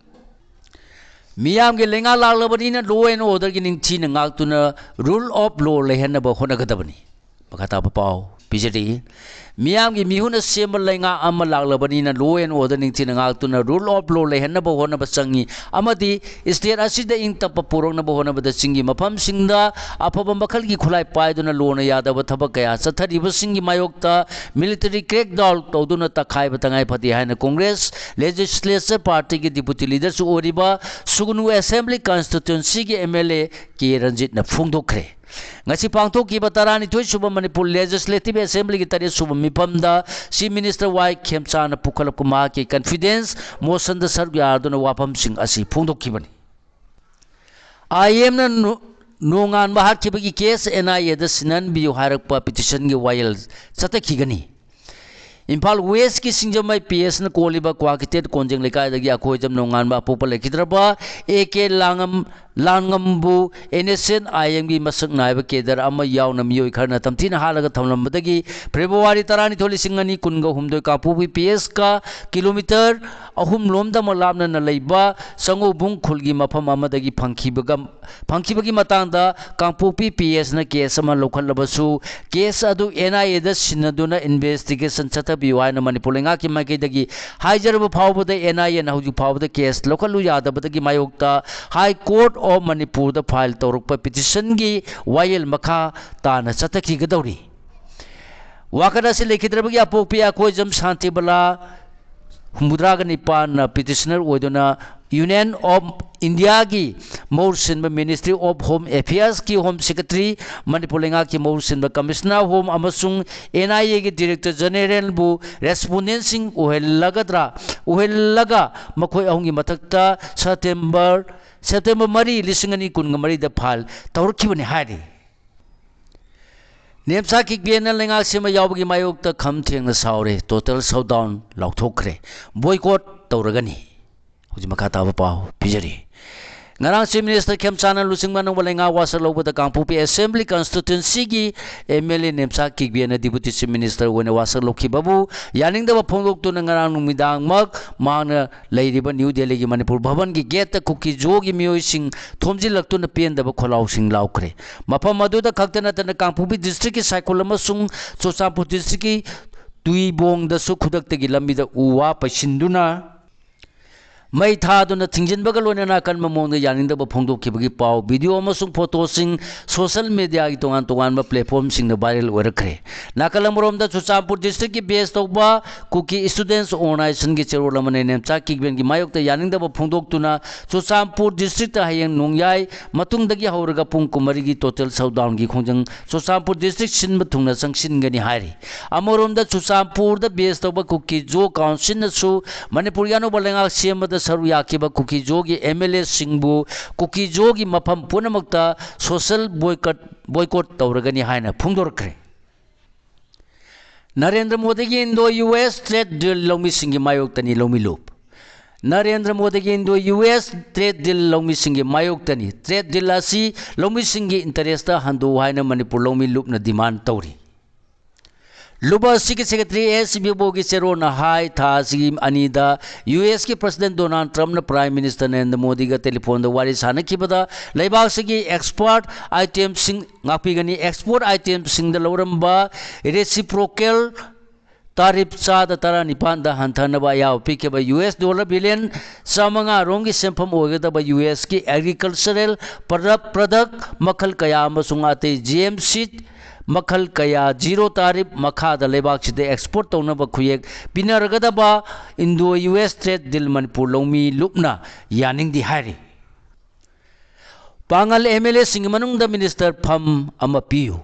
ꯃꯤꯌꯥꯝꯒꯤ ꯂꯩꯉꯥꯛ ꯂꯥꯛꯂꯕꯅꯤꯅ law and orderꯒꯤ ꯅꯤꯡꯊꯤꯅ ꯉꯥꯛꯇꯨꯅ rule of law ꯂꯩꯍꯟꯅꯕ ꯍꯣꯠꯅꯒꯗꯕꯅꯤ꯫ ꯃꯈꯥ ꯇꯥꯕ ꯄꯥꯎ ꯄꯤꯖꯔꯤ꯫ ꯃꯤꯌꯥꯝꯒꯤ ꯃꯤꯍꯨꯠꯅ ꯁꯦꯝꯕ ꯂꯩꯉꯥꯛ ꯑꯃ ꯂꯥꯛꯂꯕꯅꯤꯅ law and order ꯅꯤꯡꯊꯤꯅ ꯉꯥꯛꯇꯨꯅ rule of law ꯂꯩꯍꯟꯅꯕ ꯍꯣꯠꯅꯕ ꯆꯪꯏ ꯑꯃꯗꯤ state ꯑꯁꯤꯗ ꯏꯪ ꯇꯞꯄ ꯄꯨꯔꯛꯅꯕ ꯍꯣꯠꯅꯕꯗ ꯆꯤꯡꯒꯤ ꯃꯐꯝꯁꯤꯡꯗ ꯑꯐꯕ ꯃꯈꯜꯒꯤ ꯈꯨꯠꯂꯥꯏ ꯄꯥꯏꯗꯨꯅ ꯂꯣꯅ ꯌꯥꯗꯕ ꯊꯕꯛ ꯀꯌꯥ ꯆꯠꯊꯔꯤꯕꯁꯤꯡꯒꯤ ꯃꯥꯌꯣꯛꯇ military crackdown ꯇꯧꯗꯨꯅ ꯇꯛꯈꯥꯏꯕ ꯇꯉꯥꯏ ꯐꯗꯦ ꯍꯥꯏꯅ Congress Legislature Partyꯒꯤ Deputy Leaderꯁꯨ ꯑꯣꯏꯔꯤꯕ ꯁꯨꯒꯅꯨ Assembly Constituencyꯒꯤ MLA ꯀꯦ ꯔꯟꯖꯤꯠꯅ ꯐꯣꯡꯗꯣꯛꯈ꯭ꯔꯦ꯫ ꯉꯁꯤ ꯄꯥꯡꯊꯣꯛꯈꯤꯕ ꯇꯔꯥꯅꯤꯊꯣꯏ ꯁꯨꯕ ꯃꯅꯤꯄꯨꯔ Legislative Assemblyꯒꯤ ꯇꯔꯦꯠ ꯁꯨꯕ ꯃꯤꯐꯝꯗ Chief Minister ꯋꯥꯏ ꯈꯦꯝꯆꯥꯅ ꯄꯨꯈꯠꯂꯛꯄ ꯃꯍꯥꯛꯀꯤ confidence motionꯗ ꯁꯔꯨꯛ ꯌꯥꯗꯨꯅ ꯋꯥꯐꯝꯁꯤꯡ ꯑꯁꯤ ꯐꯣꯡꯗꯣꯛꯈꯤꯕꯅꯤ꯫ IMꯅ ꯅꯣ-, ꯅꯣꯡꯉꯥꯟꯕ ꯍꯥꯠꯈꯤꯕꯒꯤ case NIAꯗ ꯁꯤꯟꯅꯍꯟꯕꯤꯌꯨ ꯍꯥꯏꯔꯛꯄ petitionꯒꯤ ꯋꯥꯌꯦꯜ ꯆꯠꯊꯈꯤꯒꯅꯤ꯫ ꯏꯝꯐꯥꯜ Westꯀꯤ ꯁꯤꯡꯖꯃꯩ PSꯅ ꯀꯣꯜꯂꯤꯕ ꯀ꯭ꯋꯥꯀꯩꯊꯦꯜ ꯀꯣꯟꯖꯦꯡ ꯂꯩꯀꯥꯏꯗꯒꯤ ꯑꯀꯣꯏꯖꯝ ꯅꯣꯡꯉꯥꯟꯕ ꯑꯄꯣꯛꯄ ꯂꯩꯈꯤꯗ꯭ꯔꯕ AK ꯂꯥꯡꯉꯝ-, ꯂꯥꯟꯉꯝꯕꯨ NSCN-IMꯒꯤ ꯃꯁꯛ ꯅꯥꯏꯕ cadre ꯑꯃ ꯌꯥꯎꯅ ꯃꯤꯑꯣꯏ ꯈꯔꯅ ꯇꯝꯊꯤꯅ ꯍꯥꯠꯂꯒ ꯊꯝꯂꯝꯕꯗꯒꯤ February ꯇꯔꯥꯅꯤꯊꯣꯏ, ꯂꯤꯁꯤꯡ ꯑꯅꯤ ꯀꯨꯟꯒ ꯍꯨꯝꯗꯣꯏ ꯀꯥꯡꯄꯣꯛꯄꯤ PSꯀ kilometre ꯑꯍꯨꯝ ꯂꯣꯝꯗꯃꯛ ꯂꯥꯞꯅꯅ ꯂꯩꯕ ꯆꯉꯧꯕꯨꯡ ꯈꯨꯜꯒꯤ ꯃꯐꯝ ꯑꯃꯗꯒꯤ ꯐꯪꯈꯤꯕꯒ, ꯐꯪꯈꯤꯕꯒꯤ ꯃꯇꯥꯡꯗ ꯀꯥꯡꯄꯣꯛꯄꯤ PSꯅ case ꯑꯃ ꯂꯧꯈꯠꯂꯕꯁꯨ, case ꯑꯗꯨ NIAꯗ ꯁꯤꯟꯅꯗꯨꯅ investigation ꯆꯠꯊꯕꯤꯌꯨ ꯍꯥꯏꯅ ꯃꯅꯤꯄꯨꯔ ꯂꯩꯉꯥꯛꯀꯤ ꯃꯥꯏꯀꯩꯗꯒꯤ ꯍꯥꯏꯖꯔꯕ ꯐꯥꯎꯕꯗ NIAꯅ ꯍꯧꯖꯤꯛ ꯐꯥꯎꯕꯗ case ꯂꯧꯈꯠꯂꯨ ꯌꯥꯗꯕꯗꯒꯤ ꯃꯥꯌꯣꯛꯇ High Court of ꯃꯅꯤꯄꯨꯔꯗ file ꯇꯧꯔꯛꯄ petitionꯒꯤ ꯋꯥꯌꯦꯜ ꯃꯈꯥ ꯇꯥꯅ ꯆꯠꯊꯈꯤꯒꯗꯧꯔꯤ꯫ ꯋꯥꯀꯠ ꯑꯁꯤ ꯂꯩꯈꯤꯗ꯭ꯔꯕꯒꯤ ꯑꯄꯣꯛꯄꯤ ꯑꯀꯣꯏꯖꯝ ꯁꯥꯟꯇꯤꯕꯂꯥ, ꯍꯨꯝꯐꯨꯇꯔꯥꯒ ꯅꯤꯄꯥꯟꯅ petitioner ꯑꯣꯏꯗꯨꯅ Union of Indiaꯒꯤ ꯃꯍꯨꯠ ꯁꯤꯟꯕ Ministry of Home Affairsꯀꯤ Home Secretary, Manipur ꯂꯩꯉꯥꯛꯀꯤ ꯃꯍꯨꯠ ꯁꯤꯟꯕ Commissioner of Home ꯑꯃꯁꯨꯡ NIAꯒꯤ Director Generalꯕꯨ respondentꯁꯤꯡ ꯑꯣꯏꯍꯜꯂꯒꯗ꯭ꯔꯥ, ꯑꯣꯏꯍꯜꯂꯒ ꯃꯈꯣꯏ ꯑꯍꯨꯝꯒꯤ ꯃꯊꯛꯇ September ꯁꯦꯞꯇꯦꯝꯕꯔ ꯃꯔꯤ, ꯂꯤꯁꯤꯡ ꯑꯅꯤ ꯀꯨꯟꯒ ꯃꯔꯤꯗ ꯐꯥꯏꯜ ꯇꯧꯔꯛꯈꯤꯕꯅꯤ ꯍꯥꯏꯔꯤ꯫ ꯅꯦꯝꯆꯥ ꯀꯤꯛꯕꯦꯟꯅ ꯂꯩꯉꯥꯛ ꯁꯦꯝꯕ ꯌꯥꯎꯕꯒꯤ ꯃꯥꯌꯣꯛꯇ ꯈꯝ ꯊꯦꯡꯅ ꯁꯥꯎꯔꯦ, ꯇꯣꯇꯦꯜ ꯁꯧꯗꯥꯎꯟ ꯂꯥꯎꯊꯣꯛꯈ꯭ꯔꯦ, ꯕꯣꯏꯀꯣꯠ ꯇꯧꯔꯒꯅꯤ꯫ ꯍꯧꯖꯤꯛ ꯃꯈꯥ ꯇꯥꯕ ꯄꯥꯎ ꯄꯤꯖꯔꯤ꯫ ꯉꯔꯥꯡ Chief Minister ꯈꯦꯝꯆꯥꯟꯅ ꯂꯨꯆꯤꯡꯕ ꯑꯅꯧꯕ ꯂꯩꯉꯥꯛ ꯋꯥꯁꯛ ꯂꯧꯕꯗ ꯀꯥꯡꯄꯣꯛꯄꯤ Assembly Constituencyꯒꯤ MLA Nemcha ꯀꯤꯛꯕꯦꯟꯅ Deputy Chief Minister ꯑꯣꯏꯅ ꯋꯥꯁꯛ ꯂꯧꯈꯤꯕꯕꯨ ꯌꯥꯅꯤꯡꯗꯕ ꯐꯣꯡꯗꯣꯛꯇꯨꯅ ꯉꯔꯥꯡ ꯅꯨꯃꯤꯗꯥꯡꯃꯛ ꯃꯍꯥꯛꯅ ꯂꯩꯔꯤꯕ ꯅ꯭ꯌꯨ ꯗꯦꯜꯂꯤꯒꯤ ꯃꯅꯤꯄꯨꯔ ꯚꯕꯟꯒꯤ ꯒꯦꯠꯇ ꯀꯨꯀꯤꯖꯣꯒꯤ ꯃꯤꯑꯣꯏꯁꯤꯡ ꯊꯣꯝꯖꯤꯜꯂꯛꯇꯨꯅ ꯄꯦꯟꯗꯕ ꯈꯣꯜꯂꯥꯎꯁꯤꯡ ꯂꯥꯎꯈ꯭ꯔꯦ꯫ ꯃꯐꯝ ꯑꯗꯨꯗ ꯈꯛꯇ ꯅꯠꯇꯅ ꯀꯥꯡꯄꯣꯛꯄꯤ districtꯀꯤ ꯁꯥꯏꯈꯣꯜ ꯑꯃꯁꯨꯡ ꯆꯨꯔꯆꯥꯟꯄꯨꯔ districtꯀꯤ ꯇꯨꯏꯕꯣꯡꯗꯁꯨ ꯈꯨꯗꯛꯇꯒꯤ ꯂꯝꯕꯤꯗ ꯎ ꯋꯥ ꯄꯩꯁꯤꯟꯗꯨꯅ ꯃꯩ ꯊꯥꯗꯨꯅ ꯊꯤꯡꯖꯤꯟꯕꯒ ꯂꯣꯏꯅꯅ ꯑꯀꯟꯕ ꯃꯑꯣꯡꯗ ꯌꯥꯅꯤꯡꯗꯕ ꯐꯣꯡꯗꯣꯛꯈꯤꯕꯒꯤ ꯄꯥꯎ, video ꯑꯃꯁꯨꯡ photoꯁꯤꯡ social mediaꯒꯤ ꯇꯣꯉꯥꯟ ꯇꯣꯉꯥꯟꯕ platformꯁꯤꯡꯗ viral ꯑꯣꯏꯔꯛꯈ꯭ꯔꯦ꯫ ꯅꯥꯀꯜ ꯑꯃꯔꯣꯝꯗ ꯆꯨꯔꯆꯥꯟꯄꯨꯔ districtꯀꯤ base ꯇꯧꯕ ꯀꯨꯀꯤ Students Organizationꯒꯤ ꯆꯦꯔꯣꯜ ꯑꯃꯅ ꯅꯦꯝꯆꯥ ꯀꯤꯛꯕꯦꯟꯒꯤ ꯃꯥꯌꯣꯛꯇ ꯌꯥꯅꯤꯡꯗꯕ ꯐꯣꯡꯗꯣꯛꯇꯨꯅ ꯆꯨꯔꯆꯥꯟꯄꯨꯔ districtꯇ ꯍꯌꯦꯡ ꯅꯣꯡꯌꯥꯏ ꯃꯇꯨꯡꯗꯒꯤ ꯍꯧꯔꯒ ꯄꯨꯡ ꯀꯨꯟꯃꯔꯤꯒꯤ total shutdownꯒꯤ ꯈꯣꯡꯖꯪ ꯆꯨꯔꯆꯥꯟꯄꯨꯔ district ꯁꯤꯟꯕ ꯊꯨꯡꯅ ꯆꯪꯁꯤꯟꯒꯅꯤ ꯍꯥꯏꯔꯤ꯫ ꯑꯃꯔꯣꯝꯗ ꯆꯨꯔꯆꯥꯟꯄꯨꯔꯗ base ꯇꯧꯕ ꯀꯨꯀꯤꯖꯣ councilꯅꯁꯨ ꯃꯅꯤꯄꯨꯔꯒꯤ ꯑꯅꯧꯕ ꯂꯩꯉꯥꯛ ꯁꯦꯝꯕꯗ ꯁꯔꯨꯛ ꯌꯥꯈꯤꯕ ꯀꯨꯀꯤꯖꯣꯒꯤ MLAꯁꯤꯡꯕꯨ ꯀꯨꯀꯤꯖꯣꯒꯤ ꯃꯐꯝ ꯄꯨꯝꯅꯃꯛꯇ social boycott, boycott ꯇꯧꯔꯒꯅꯤ ꯍꯥꯏꯅ ꯐꯣꯡꯗꯣꯔꯛꯈ꯭ꯔꯦ꯫ ꯅꯔꯦꯟꯗ꯭ꯔ ꯃꯣꯗꯤꯒꯤ Indo-U S trade deal ꯂꯧꯃꯤꯁꯤꯡꯒꯤ ꯃꯥꯌꯣꯛꯇꯅꯤ ꯂꯧꯃꯤ ꯂꯨꯞ꯫ ꯅꯔꯦꯟꯗ꯭ꯔ ꯃꯣꯗꯤꯒꯤ Indo-U S trade deal ꯂꯧꯃꯤꯁꯤꯡꯒꯤ ꯃꯥꯌꯣꯛꯇꯅꯤ꯫ Trade deal ꯑꯁꯤ ꯂꯧꯃꯤꯁꯤꯡꯒꯤ interestꯇ ꯍꯟꯗꯣꯛꯎ ꯍꯥꯏꯅ ꯃꯅꯤꯄꯨꯔ ꯂꯧꯃꯤ ꯂꯨꯞꯅ demand ꯇꯧꯔꯤ꯫ ꯂꯨꯞ ꯑꯁꯤꯒꯤ secretary S ꯏꯕꯣꯕꯣꯒꯤ ꯆꯦꯔꯣꯜꯅ ꯍꯥꯏ, ꯊꯥ ꯑꯁꯤꯒꯤ ꯑꯅꯤꯗ US ꯀꯤ President Donald Trumpꯅ Prime Minister Narendra ꯃꯣꯗꯤꯒ telephoneꯗ ꯋꯥꯔꯤ ꯁꯥꯟꯅꯈꯤꯕꯗ ꯂꯩꯕꯥꯛꯁꯤꯒꯤ export itemꯁꯤꯡ ꯉꯥꯛꯄꯤꯒꯅꯤ꯫ Export itemꯁꯤꯡꯗ ꯂꯧꯔꯝꯕ reciprocal tariff ꯆꯥꯗ ꯇꯔꯥꯅꯤꯄꯥꯟꯗ ꯍꯟꯊꯅꯕ ꯑꯌꯥꯕ ꯄꯤꯈꯤꯕ US dollar billion ꯆꯥꯃꯉꯥ ꯔꯣꯝꯒꯤ ꯁꯦꯟꯐꯝ ꯑꯣꯏꯒꯗꯕ US ꯀꯤ agricultural product, product ꯃꯈꯜ ꯀꯌꯥ ꯑꯃꯁꯨꯡ ꯑꯇꯩ G M C ꯃꯈꯜ ꯀꯌꯥ zero tariff ꯃꯈꯥꯗ ꯂꯩꯕꯥꯛꯁꯤꯗ export ꯇꯧꯅꯕ ꯈꯨꯌꯦꯛ ꯄꯤꯅꯔꯒꯗꯕ Indo-U S trade deal Manipur ꯂꯧꯃꯤ ꯂꯨꯞꯅ ꯌꯥꯅꯤꯡꯗꯦ ꯍꯥꯏꯔꯤ꯫ ꯄꯥꯡꯒꯜ MLAꯁꯤꯡꯒꯤ ꯃꯅꯨꯡꯗ minister ꯐꯝ ꯑꯃ ꯄꯤꯌꯨ꯫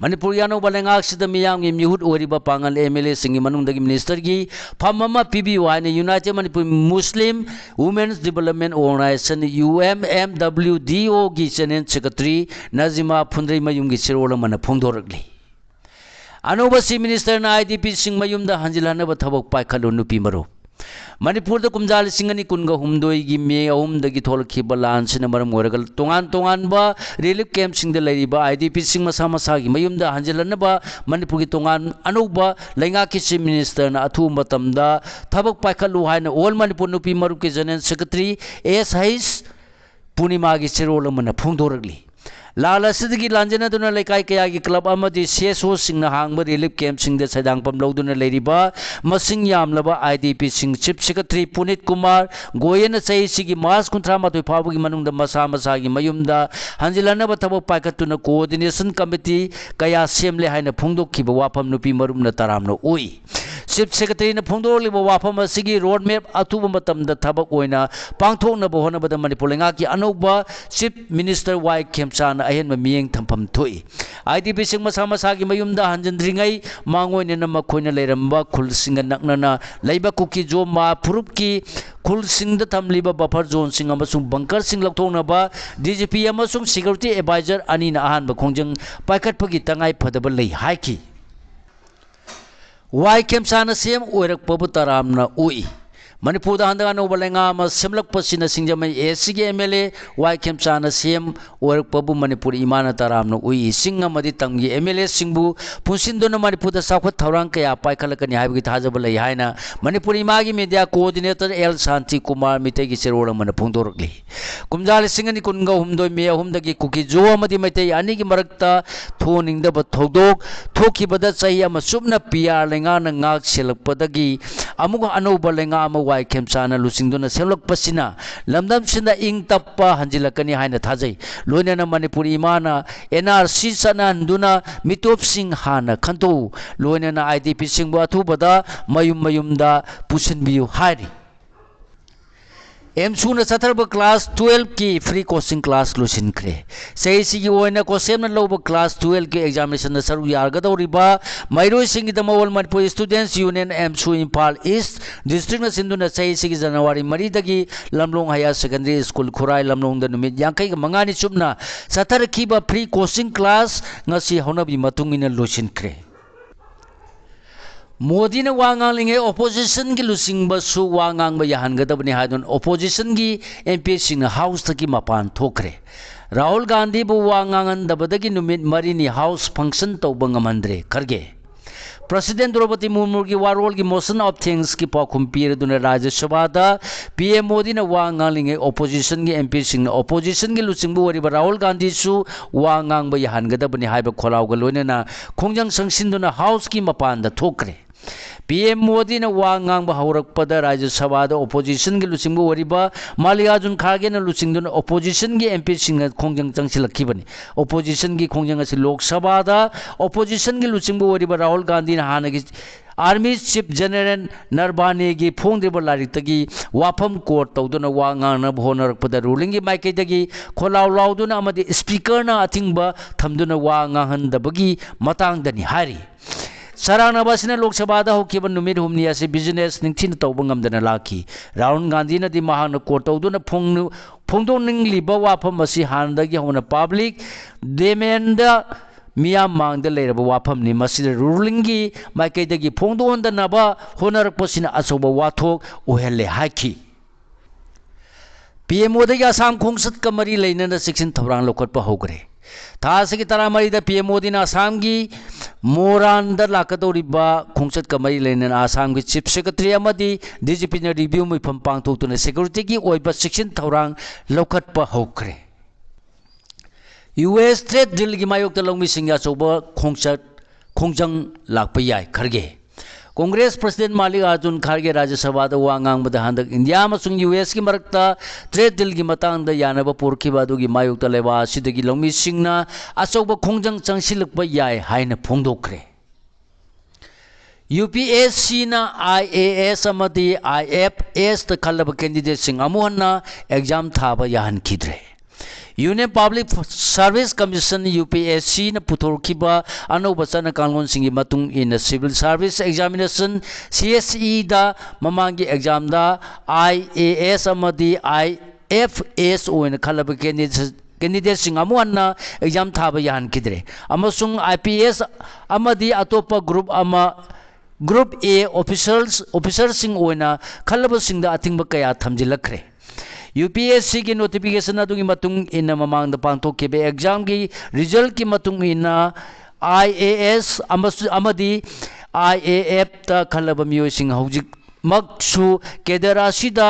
ꯃꯅꯤꯄꯨꯔꯒꯤ ꯑꯅꯧꯕ ꯂꯩꯉꯥꯛꯁꯤꯗ ꯃꯤꯌꯥꯝꯒꯤ ꯃꯤꯍꯨꯠ ꯑꯣꯏꯔꯤꯕ ꯄꯥꯡꯒꯜ ꯑꯦꯝ ꯑꯦꯜ ꯑꯦꯁꯤꯡꯒꯤ ꯃꯅꯨꯡꯗꯒꯤ ꯃꯤꯅꯤꯁꯇꯔꯒꯤ ꯐꯝ ꯑꯃ ꯄꯤꯕꯤꯌꯨ ꯍꯥꯏꯅ United Manipur Muslim Women's Development Organization, U M M W D O, ꯒꯤ ꯖꯦꯅꯔꯦꯜ ꯁꯦꯀ꯭ꯔꯦꯇꯔꯤ ꯅꯖꯤꯃꯥ ꯐꯨꯟꯗ꯭ꯔꯩꯃꯌꯨꯝꯒꯤ ꯆꯦꯔꯣꯜ ꯑꯃꯅ ꯐꯣꯡꯗꯣꯔꯛꯂꯤ꯫ ꯑꯅꯧꯕ ꯆꯤꯐ ꯃꯤꯅꯤꯁꯇꯔꯅ ꯑꯥꯏ ꯗꯤ ꯄꯤꯁꯤꯡ ꯃꯌꯨꯝꯗ ꯍꯟꯖꯤꯜꯍꯟꯅꯕ ꯊꯕꯛ ꯄꯥꯏꯈꯠꯂꯨ ꯅꯨꯄꯤ ꯃꯔꯨꯞ꯫ ꯃꯅꯤꯄꯨꯔꯗ ꯀꯨꯝꯖꯥ ꯂꯤꯁꯤꯡ ꯑꯅꯤ ꯀꯨꯟꯒ ꯍꯨꯝꯗꯣꯏꯒꯤ ꯃꯦ ꯑꯍꯨꯝꯗꯒꯤ ꯊꯣꯛꯂꯛꯈꯤꯕ ꯂꯥꯟꯁꯤꯅ ꯃꯔꯝ ꯑꯣꯏꯔꯒ ꯇꯣꯉꯥꯟ ꯇꯣꯉꯥꯟꯕ ꯔꯤꯂꯤꯐ ꯀꯦꯝꯞꯁꯤꯡꯗ ꯂꯩꯔꯤꯕ ꯑꯥꯏ ꯗꯤ ꯄꯤꯁꯤꯡ ꯃꯁꯥ ꯃꯁꯥꯒꯤ ꯃꯌꯨꯝꯗ ꯍꯟꯖꯤꯜꯍꯟꯅꯕ ꯃꯅꯤꯄꯨꯔꯒꯤ ꯇꯣꯉꯥꯟ ꯑꯅꯧꯕ ꯂꯩꯉꯥꯛꯀꯤ ꯆꯤꯐ ꯃꯤꯅꯤꯁꯇꯔꯅ ꯑꯊꯨꯕ ꯃꯇꯝꯗ ꯊꯕꯛ ꯄꯥꯏꯈꯠꯂꯨ ꯍꯥꯏꯅ All Manipur ꯅꯨꯄꯤ ꯃꯔꯨꯞꯀꯤ ꯖꯦꯅꯔꯦꯜ ꯁꯦꯀ꯭ꯔꯦꯇꯔꯤ ꯑꯦꯁ ꯍꯩꯁ ꯄꯨꯔꯅꯤꯃꯥꯒꯤ ꯆꯦꯔꯣꯜ ꯑꯃꯅ ꯐꯣꯡꯗꯣꯔꯛꯂꯤ꯫ ꯂꯥꯟ ꯑꯁꯤꯗꯒꯤ ꯂꯥꯟꯖꯦꯟꯅꯗꯨꯅ ꯂꯩꯀꯥꯏ ꯀꯌꯥꯒꯤ ꯀ꯭ꯂꯕ ꯑꯃꯗꯤ ꯁꯤ ꯑꯦꯁ ꯑꯣꯁꯤꯡꯅ ꯍꯥꯡꯕ ꯔꯤꯂꯤꯐ ꯀꯦꯝꯞꯁꯤꯡꯗ ꯁꯦꯟꯗꯥꯡꯐꯝ ꯂꯧꯗꯨꯅ ꯂꯩꯔꯤꯕ ꯃꯁꯤꯡ ꯌꯥꯝꯂꯕ ꯑꯥꯏ ꯗꯤ ꯄꯤꯁꯤꯡ ꯆꯤꯐ ꯁꯦꯀ꯭ꯔꯦꯇꯔꯤ ꯄꯨꯅꯤꯠ ꯀꯨꯃꯥꯔ ꯒꯣꯌꯦꯟꯅ ꯆꯍꯤꯁꯤꯒꯤ ꯃꯥꯔꯆ ꯀꯨꯟꯊ꯭ꯔꯥ ꯃꯥꯊꯣꯏ ꯐꯥꯎꯕꯒꯤ ꯃꯅꯨꯡꯗ ꯃꯁꯥ ꯃꯁꯥꯒꯤ ꯃꯌꯨꯝꯗ ꯍꯟꯖꯤꯜꯍꯟꯅꯕ ꯊꯕꯛ ꯄꯥꯏꯈꯠꯇꯨꯅ ꯀꯣꯑꯣꯔꯗꯤꯅꯦꯁꯟ ꯀꯃꯤꯇꯤ ꯀꯌꯥ ꯁꯦꯝꯂꯦ ꯍꯥꯏꯅ ꯐꯣꯡꯗꯣꯛꯈꯤꯕ ꯋꯥꯐꯝ ꯅꯨꯄꯤ ꯃꯔꯨꯞꯅ ꯇꯔꯥꯝꯅ ꯑꯣꯛꯏ꯫ ꯆꯤꯐ ꯁꯦꯀ꯭ꯔꯦꯇꯔꯤꯅ ꯐꯣꯡꯗꯣꯔꯛꯂꯤꯕ ꯋꯥꯐꯝ ꯑꯁꯤꯒꯤ ꯔꯣꯗ ꯃꯦꯞ ꯑꯊꯨꯕ ꯃꯇꯝꯗ ꯊꯕꯛ ꯑꯣꯏꯅ ꯄꯥꯡꯊꯣꯛꯅꯕ ꯍꯣꯠꯅꯕꯗ ꯃꯅꯤꯄꯨꯔ ꯂꯩꯉꯥꯛꯀꯤ ꯑꯅꯧꯕ ꯆꯤꯐ ꯃꯤꯅꯤꯁꯇꯔ ꯋꯥꯏ ꯈꯦꯝꯆꯥꯅ ꯑꯍꯦꯟꯕ ꯃꯤꯠꯌꯦꯡ ꯊꯝꯐꯝ ꯊꯣꯛꯏ꯫ ꯑꯥꯏ ꯗꯤ ꯄꯤꯁꯤꯡ ꯃꯁꯥ ꯃꯁꯥꯒꯤ ꯃꯌꯨꯝꯗ ꯍꯟꯖꯤꯟꯗ꯭ꯔꯤꯉꯩ ꯃꯥꯡꯑꯣꯏꯅꯅ ꯃꯈꯣꯏꯅ ꯂꯩꯔꯝꯕ ꯈꯨꯜꯁꯤꯡꯒ ꯅꯛꯅꯅ ꯂꯩꯕ ꯀꯨꯀꯤ-ꯖꯣ ꯃꯥ ꯐꯨꯔꯨꯞꯀꯤ ꯈꯨꯜꯁꯤꯡꯗ ꯊꯝꯂꯤꯕ ꯕꯐꯔ ꯖꯣꯟꯁꯤꯡ ꯑꯃꯁꯨꯡ ꯕꯪꯀꯔꯁꯤꯡ ꯂꯧꯊꯣꯛꯅꯕ ꯗꯤ ꯖꯤ ꯄꯤ ꯑꯃꯁꯨꯡ ꯁꯦꯀ꯭ꯌꯨꯔꯤꯇꯤ ꯑꯦꯗꯚꯥꯏꯖꯔ ꯑꯅꯤꯅ ꯑꯍꯥꯟꯕ ꯈꯣꯡꯖꯪ ꯄꯥꯏꯈꯠꯄꯒꯤ ꯇꯉꯥꯏ ꯐꯗꯕ ꯂꯩ ꯍꯥꯏꯈꯤ꯫ ꯋꯥꯏ ꯈꯦꯝꯆꯥꯅ ꯁꯤ ꯑꯦꯝ ꯑꯣꯏꯔꯛꯄꯕꯨ ꯇꯔꯥꯝꯅ ꯑꯣꯛꯏ꯫ ꯃꯅꯤꯄꯨꯔꯗ ꯍꯟꯗꯛ ꯑꯅꯧꯕ ꯂꯩꯉꯥꯛ ꯑꯃ ꯁꯦꯝꯂꯛꯄꯁꯤꯅ ꯁꯤꯡꯖꯃꯩ ꯑꯦ ꯁꯤꯒꯤ ꯑꯦꯝ ꯑꯦꯜ ꯑꯦ ꯋꯥꯏ ꯈꯦꯝꯆꯥꯅ ꯁꯤ ꯑꯦꯝ ꯑꯣꯏꯔꯛꯄꯕꯨ ꯃꯅꯤꯄꯨꯔ ꯏꯃꯥꯅ ꯇꯔꯥꯝꯅ ꯑꯣꯛꯏ꯫ ꯆꯤꯡ ꯑꯃꯗꯤ ꯇꯝꯒꯤ ꯑꯦꯝ ꯑꯦꯜ ꯑꯦꯁꯤꯡꯕꯨ ꯄꯨꯟꯁꯤꯟꯗꯨꯅ ꯃꯅꯤꯄꯨꯔꯗ ꯆꯥꯎꯈꯠ ꯊꯧꯔꯥꯡ ꯀꯌꯥ ꯄꯥꯏꯈꯠꯂꯛꯀꯅꯤ ꯍꯥꯏꯕꯒꯤ ꯊꯥꯖꯕ ꯂꯩ ꯍꯥꯏꯅ ꯃꯅꯤꯄꯨꯔ ꯏꯃꯥꯒꯤ ꯃꯤꯗꯤꯌꯥ ꯀꯣꯑꯣꯔꯗꯤꯅꯦꯇꯔ ꯑꯦꯜ ꯁꯥꯟꯇꯤ ꯀꯨꯃꯥꯔ ꯃꯤꯇꯩꯒꯤ ꯆꯦꯔꯣꯜ ꯑꯃꯅ ꯐꯣꯡꯗꯣꯔꯛꯂꯤ꯫ ꯀꯨꯝꯖꯥ ꯂꯤꯁꯤꯡ ꯑꯅꯤ ꯀꯨꯟꯒ ꯍꯨꯝꯗꯣꯏ ꯃꯦ ꯑꯍꯨꯝꯗꯒꯤ ꯀꯨꯀꯤ-ꯖꯣ ꯑꯃꯗꯤ ꯃꯩꯇꯩ ꯑꯅꯤꯒꯤ ꯃꯔꯛꯇ ꯊꯣꯛꯍꯟꯅꯤꯡꯗꯕ ꯊꯧꯗꯣꯛ ꯊꯣꯛꯈꯤꯕꯗ ꯆꯍꯤ ꯑꯃ ꯆꯨꯞꯅ ꯄꯤ ꯑꯥꯔ ꯂꯩꯉꯥꯛꯅ ꯉꯥꯛ ꯁꯦꯜꯂꯛꯄꯗꯒꯤ ꯑꯃꯨꯛ ꯑꯅꯧꯕ ꯂꯩꯉꯥꯛ ꯑꯃ ꯋꯥꯏ ꯈꯦꯝꯆꯥꯅ ꯂꯨꯆꯤꯡꯗꯨꯅ ꯁꯦꯝꯂꯛꯄꯁꯤꯅ ꯂꯝꯗꯝꯁꯤꯗ ꯏꯪ ꯇꯞꯄ ꯍꯟꯖꯤꯜꯂꯛꯀꯅꯤ ꯍꯥꯏꯅ ꯊꯥꯖꯩ꯫ ꯂꯣꯏꯅꯅ ꯃꯅꯤꯄꯨꯔ ꯏꯃꯥꯅ ꯑꯦꯟ ꯑꯥꯔ ꯁꯤ ꯆꯠꯅꯍꯟꯗꯨꯅ ꯃꯤꯇꯣꯞꯁꯤꯡ ꯍꯥꯟꯅ ꯈꯟꯗꯣꯛꯎ꯫ ꯂꯣꯏꯅꯅ ꯑꯥꯏ ꯗꯤ ꯄꯤꯁꯤꯡꯕꯨ ꯑꯊꯨꯕꯗ ꯃꯌꯨꯝ ꯃꯌꯨꯝꯗ ꯄꯨꯁꯤꯟꯕꯤꯌꯨ ꯍꯥꯏꯔꯤ꯫ ꯑꯦꯝꯁꯨꯅ ꯆꯠꯊꯔꯕ class twelve ꯀꯤ free coaching class ꯂꯣꯏꯁꯤꯟꯈ꯭ꯔꯦ꯫ ꯆꯍꯤꯁꯤꯒꯤ ꯑꯣꯏꯅ ꯀꯣꯁꯦꯝꯅ ꯂꯧꯕ class twelve ꯀꯤ examination ꯗ ꯁꯔꯨꯛ ꯌꯥꯒꯗꯧꯔꯤꯕ ꯃꯍꯩꯔꯣꯏꯁꯤꯡꯒꯤꯗꯃꯛ All Manipur Students Union, ꯑꯦꯝꯁꯨ, Imphal East District ꯅ ꯁꯤꯟꯗꯨꯅ ꯆꯍꯤꯁꯤꯒꯤ January ꯃꯔꯤꯗꯒꯤ ꯂꯝꯂꯣꯡ Higher Secondary School ꯈꯨꯔꯥꯏ ꯂꯝꯂꯣꯡꯗ ꯅꯨꯃꯤꯠ ꯌꯥꯡꯈꯩꯒ ꯃꯉꯥꯅꯤ ꯆꯨꯞꯅ ꯆꯠꯊꯔꯛꯈꯤꯕ free coaching class ꯉꯁꯤ ꯍꯧꯅꯕꯤ ꯃꯇꯨꯡ ꯏꯟꯅ ꯂꯣꯏꯁꯤꯟꯈ꯭ꯔꯦ꯫ ꯃꯣꯗꯤꯅ ꯋꯥ ꯉꯥꯡꯂꯤꯉꯩ opposition ꯒꯤ ꯂꯨꯆꯤꯡꯕꯁꯨ ꯋꯥ ꯉꯥꯡꯕ ꯌꯥꯍꯟꯒꯗꯕꯅꯤ ꯍꯥꯏꯗꯨꯅ opposition ꯒꯤ ꯑꯦꯝ ꯄꯤ ꯁꯤꯡꯅ House ꯇꯒꯤ ꯃꯄꯥꯟ ꯊꯣꯛꯈ꯭ꯔꯦ꯫ ꯔꯥꯍꯨꯜ ꯒꯥꯟꯙꯤꯕꯨ ꯋꯥ ꯉꯥꯡꯍꯟꯗꯕꯗꯒꯤ ꯅꯨꯃꯤꯠ ꯃꯔꯤꯅꯤ House function ꯇꯧꯕ ꯉꯝꯍꯟꯗ꯭ꯔꯦ ꯈꯔꯒꯦ꯫ President ꯗ꯭ꯔꯧꯄꯗꯤ ꯃꯨꯔꯃꯨꯒꯤ ꯋꯥꯔꯣꯜꯒꯤ motion of thanks ꯀꯤ ꯄꯥꯎꯈꯨꯝ ꯄꯤꯔꯗꯨꯅ ꯔꯥꯖ꯭ꯌ ꯁꯚꯥꯗ ꯄꯤ ꯑꯦꯝ ꯃꯣꯗꯤꯅ ꯋꯥ ꯉꯥꯡꯂꯤꯉꯩ opposition ꯒꯤ ꯑꯦꯝ ꯄꯤ ꯁꯤꯡꯅ opposition ꯒꯤ ꯂꯨꯆꯤꯡꯕ ꯑꯣꯏꯔꯤꯕ ꯔꯥꯍꯨꯜ ꯒꯥꯟꯙꯤꯁꯨ ꯋꯥ ꯉꯥꯡꯕ ꯌꯥꯍꯟꯒꯗꯕꯅꯤ ꯍꯥꯏꯕ ꯈꯣꯜꯂꯥꯎꯒ ꯂꯣꯏꯅꯅ ꯈꯣꯡꯖꯪ ꯆꯪꯁꯤꯟꯗꯨꯅ House ꯀꯤ ꯃꯄꯥꯟꯗ ꯊꯣꯛꯈ꯭ꯔꯦ꯫ ꯄꯤ ꯑꯦꯝ ꯃꯣꯗꯤꯅ ꯋꯥ ꯉꯥꯡꯕ ꯍꯧꯔꯛꯄꯗ ꯔꯥꯖ꯭ꯌ ꯁꯚꯥꯗ opposition ꯒꯤ ꯂꯨꯆꯤꯡꯕ ꯑꯣꯏꯔꯤꯕ ꯃꯥꯜꯂꯤꯀꯥꯔꯖꯨꯟ ꯈꯥꯔꯒꯦꯅ ꯂꯨꯆꯤꯡꯗꯨꯅ opposition ꯒꯤ ꯑꯦꯝ ꯄꯤ ꯁꯤꯡꯅ ꯈꯣꯡꯖꯪ ꯆꯪꯁꯤꯜꯂꯛꯈꯤꯕꯅꯤ꯫ Opposition ꯒꯤ ꯈꯣꯡꯖꯪ ꯑꯁꯤ ꯂꯣꯛ ꯁꯚꯥꯗ opposition ꯒꯤ ꯂꯨꯆꯤꯡꯕ ꯑꯣꯏꯔꯤꯕ ꯔꯥꯍꯨꯜ ꯒꯥꯟꯙꯤꯅ ꯍꯥꯟꯅꯒꯤ Army Chief General ꯅꯔꯚꯥꯅꯦꯒꯤ ꯐꯣꯡꯗ꯭ꯔꯤꯕ ꯂꯥꯏꯔꯤꯛꯇꯒꯤ ꯋꯥꯐꯝ quote ꯇꯧꯗꯨꯅ ꯋꯥ ꯉꯥꯡꯅꯕ ꯍꯣꯠꯅꯔꯛꯄꯗ ruling ꯒꯤ ꯃꯥꯏꯀꯩꯗꯒꯤ ꯈꯣꯜꯂꯥꯎ ꯂꯥꯎꯗꯨꯅ ꯑꯃꯗꯤ speaker ꯅ ꯑꯊꯤꯡꯕ ꯊꯝꯗꯨꯅ ꯋꯥ ꯉꯥꯡꯍꯟꯗꯕꯒꯤ ꯃꯇꯥꯡꯗꯅꯤ ꯍꯥꯏꯔꯤ꯫ ꯆꯔꯥꯡꯅꯕ ꯑꯁꯤꯅ ꯂꯣꯛ ꯁꯚꯥꯗ ꯍꯧꯈꯤꯕ ꯅꯨꯃꯤꯠ ꯍꯨꯝꯅꯤ ꯑꯁꯤ business ꯅꯤꯡꯊꯤꯅ ꯇꯧꯕ ꯉꯝꯗꯅ ꯂꯥꯛꯈꯤ꯫ ꯔꯥꯍꯨꯜ ꯒꯥꯟꯙꯤꯅꯗꯤ ꯃꯍꯥꯛꯅ quote ꯇꯧꯗꯨꯅ ꯐꯣꯡ-, ꯐꯣꯡꯗꯣꯛꯅꯤꯡꯂꯤꯕ ꯋꯥꯐꯝ ꯑꯁꯤ ꯍꯥꯟꯅꯗꯒꯤ ꯍꯧꯅ public domain ꯗ ꯃꯤꯌꯥꯝ ꯃꯥꯡꯗ ꯂꯩꯔꯕ ꯋꯥꯐꯝꯅꯤ꯫ ꯃꯁꯤꯗ ruling ꯒꯤ ꯃꯥꯏꯀꯩꯗꯒꯤ ꯐꯣꯡꯗꯣꯛꯍꯟꯗꯅꯕ ꯍꯣꯠꯅꯔꯛꯄꯁꯤꯅ ꯑꯆꯧꯕ ꯋꯥꯊꯣꯛ ꯑꯣꯏꯍꯜꯂꯦ ꯍꯥꯏꯈꯤ꯫ ꯄꯤ ꯑꯦꯝ ꯑꯣꯗꯒꯤ ꯑꯁꯥꯝ ꯈꯣꯡꯆꯠꯀ ꯃꯔꯤ ꯂꯩꯅꯅ ꯆꯦꯛꯁꯤꯟ ꯊꯧꯔꯥꯡ ꯂꯧꯈꯠꯄ ꯍꯧꯈ꯭ꯔꯦ꯫ ꯊꯥ ꯑꯁꯤꯒꯤ ꯇꯔꯥꯃꯔꯤꯗ ꯄꯤ ꯑꯦꯝ ꯃꯣꯗꯤꯅ ꯑꯁꯥꯝꯒꯤ ꯃꯣꯔꯥꯟꯗ ꯂꯥꯛꯀꯗꯧꯔꯤꯕ ꯈꯣꯡꯆꯠꯀ ꯃꯔꯤ ꯂꯩꯅꯅ ꯑꯁꯥꯝꯒꯤ Chief Secretary ꯑꯃꯗꯤ D G P ꯅ review ꯃꯤꯐꯝ ꯄꯥꯡꯊꯣꯛꯇꯨꯅ security ꯒꯤ ꯑꯣꯏꯕ ꯆꯦꯛꯁꯤꯟ ꯊꯧꯔꯥꯡ ꯂꯧꯈꯠꯄ ꯍꯧꯈ꯭ꯔꯦ꯫ ꯌꯨ ꯑꯦꯁ trade deal ꯒꯤ ꯃꯥꯌꯣꯛꯇ ꯂꯧꯃꯤꯁꯤꯡꯒꯤ ꯑꯆꯧꯕ ꯈꯣꯡꯆꯠ, ꯈꯣꯡꯖꯪ ꯂꯥꯛꯄ ꯌꯥꯏ ꯈꯔꯒꯦ꯫ Congress President ꯃꯥꯜꯂꯤꯀꯥꯔꯖꯨꯟ ꯈꯥꯔꯒꯦ ꯔꯥꯖ꯭ꯌ ꯁꯚꯥꯗ ꯋꯥ ꯉꯥꯡꯕꯗ ꯍꯟꯗꯛ ꯏꯟꯗꯤꯌꯥ ꯑꯃꯁꯨꯡ ꯌꯨ ꯑꯦꯁ ꯀꯤ ꯃꯔꯛꯇ trade deal ꯒꯤ ꯃꯇꯥꯡꯗ ꯌꯥꯅꯕ ꯄꯨꯔꯛꯈꯤꯕ ꯑꯗꯨꯒꯤ ꯃꯥꯌꯣꯛꯇ ꯂꯩꯕꯥꯛ ꯑꯁꯤꯗꯒꯤ ꯂꯧꯃꯤꯁꯤꯡꯅ ꯑꯆꯧꯕ ꯈꯣꯡꯖꯪ ꯆꯪꯁꯤꯜꯂꯛꯄ ꯌꯥꯏ ꯍꯥꯏꯅ ꯐꯣꯡꯗꯣꯛꯈ꯭ꯔꯦ꯫ UPSCꯅ IAS ꯑꯃꯗꯤ IFSꯇ ꯈꯜꯂꯕ candidateꯁꯤꯡ ꯑꯃꯨꯛ ꯍꯟꯅ exam ꯊꯥꯕ ꯌꯥꯍꯟꯈꯤꯗ꯭ꯔꯦ꯫ Union Public Service Commission, UPSCꯅ ꯄꯨꯊꯣꯔꯛꯈꯤꯕ ꯑꯅꯧꯕ ꯆꯠꯅ ꯀꯥꯡꯂꯣꯟꯁꯤꯡꯒꯤ ꯃꯇꯨꯡ ꯏꯟꯅ Civil Service Examination, CSEꯗ ꯃꯃꯥꯡꯒꯤ examꯗ IAS ꯑꯃꯗꯤ IFS ꯑꯣꯏꯅ ꯈꯜꯂꯕ candidates candidateꯁꯤꯡ ꯑꯃꯨꯛ ꯍꯟꯅ exam ꯊꯥꯕ ꯌꯥꯍꯟꯈꯤꯗ꯭ꯔꯦ ꯑꯃꯁꯨꯡ IPS ꯑꯃꯗꯤ ꯑꯇꯣꯞꯄ group ꯑꯃ, group A officers, officerꯁꯤꯡ ꯑꯣꯏꯅ ꯈꯜꯂꯕꯁꯤꯡꯗ ꯑꯊꯤꯡꯕ ꯀꯌꯥ ꯊꯝꯖꯤꯜꯂꯛꯈ꯭ꯔꯦ꯫ UPSCꯒꯤ notification ꯑꯗꯨꯒꯤ ꯃꯇꯨꯡ ꯏꯟꯅ ꯃꯃꯥꯡꯗ ꯄꯥꯡꯊꯣꯛꯈꯤꯕ examꯒꯤ resultꯀꯤ ꯃꯇꯨꯡ ꯏꯟꯅ IAS ꯑꯃꯁꯨ-, ꯑꯃꯗꯤ IAFꯇ ꯈꯜꯂꯕ ꯃꯤꯑꯣꯏꯁꯤꯡ ꯍꯧꯖꯤꯛꯃꯛꯁꯨ cadre ꯑꯁꯤꯗ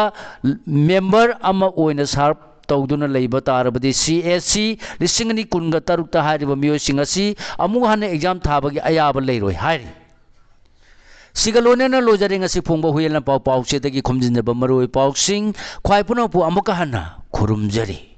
member ꯑꯃ ꯑꯣꯏꯅ serve ꯇꯧꯗꯨꯅ ꯂꯩꯕ ꯇꯥꯔꯕꯗꯤ CSC ꯂꯤꯁꯤꯡ ꯑꯅꯤ ꯀꯨꯟꯒ ꯇꯔꯨꯛꯇ ꯍꯥꯏꯔꯤꯕ ꯃꯤꯑꯣꯏꯁꯤꯡ ꯑꯁꯤ ꯑꯃꯨꯛ ꯍꯟꯅ exam ꯊꯥꯕꯒꯤ ꯑꯌꯥꯕ ꯂꯩꯔꯣꯏ ꯍꯥꯏꯔꯤ꯫ ꯁꯤꯒ ꯂꯣꯏꯅꯅ ꯂꯣꯏꯖꯔꯦ ꯉꯁꯤ ꯐꯣꯡꯕ ꯍꯨꯏꯌꯦꯟ ꯂꯥꯟꯄꯥꯎ ꯄꯥꯎꯆꯦꯗꯒꯤ ꯈꯣꯝꯖꯤꯟꯖꯕ ꯃꯔꯨꯑꯣꯏ ꯄꯥꯎꯁꯤꯡ꯫ ꯈ꯭ꯋꯥꯏ ꯄꯨꯝꯅꯃꯛꯄꯨ ꯑꯃꯨꯛꯀ ꯍꯟꯅ ꯈꯨꯔꯨꯝꯖꯔꯤ꯫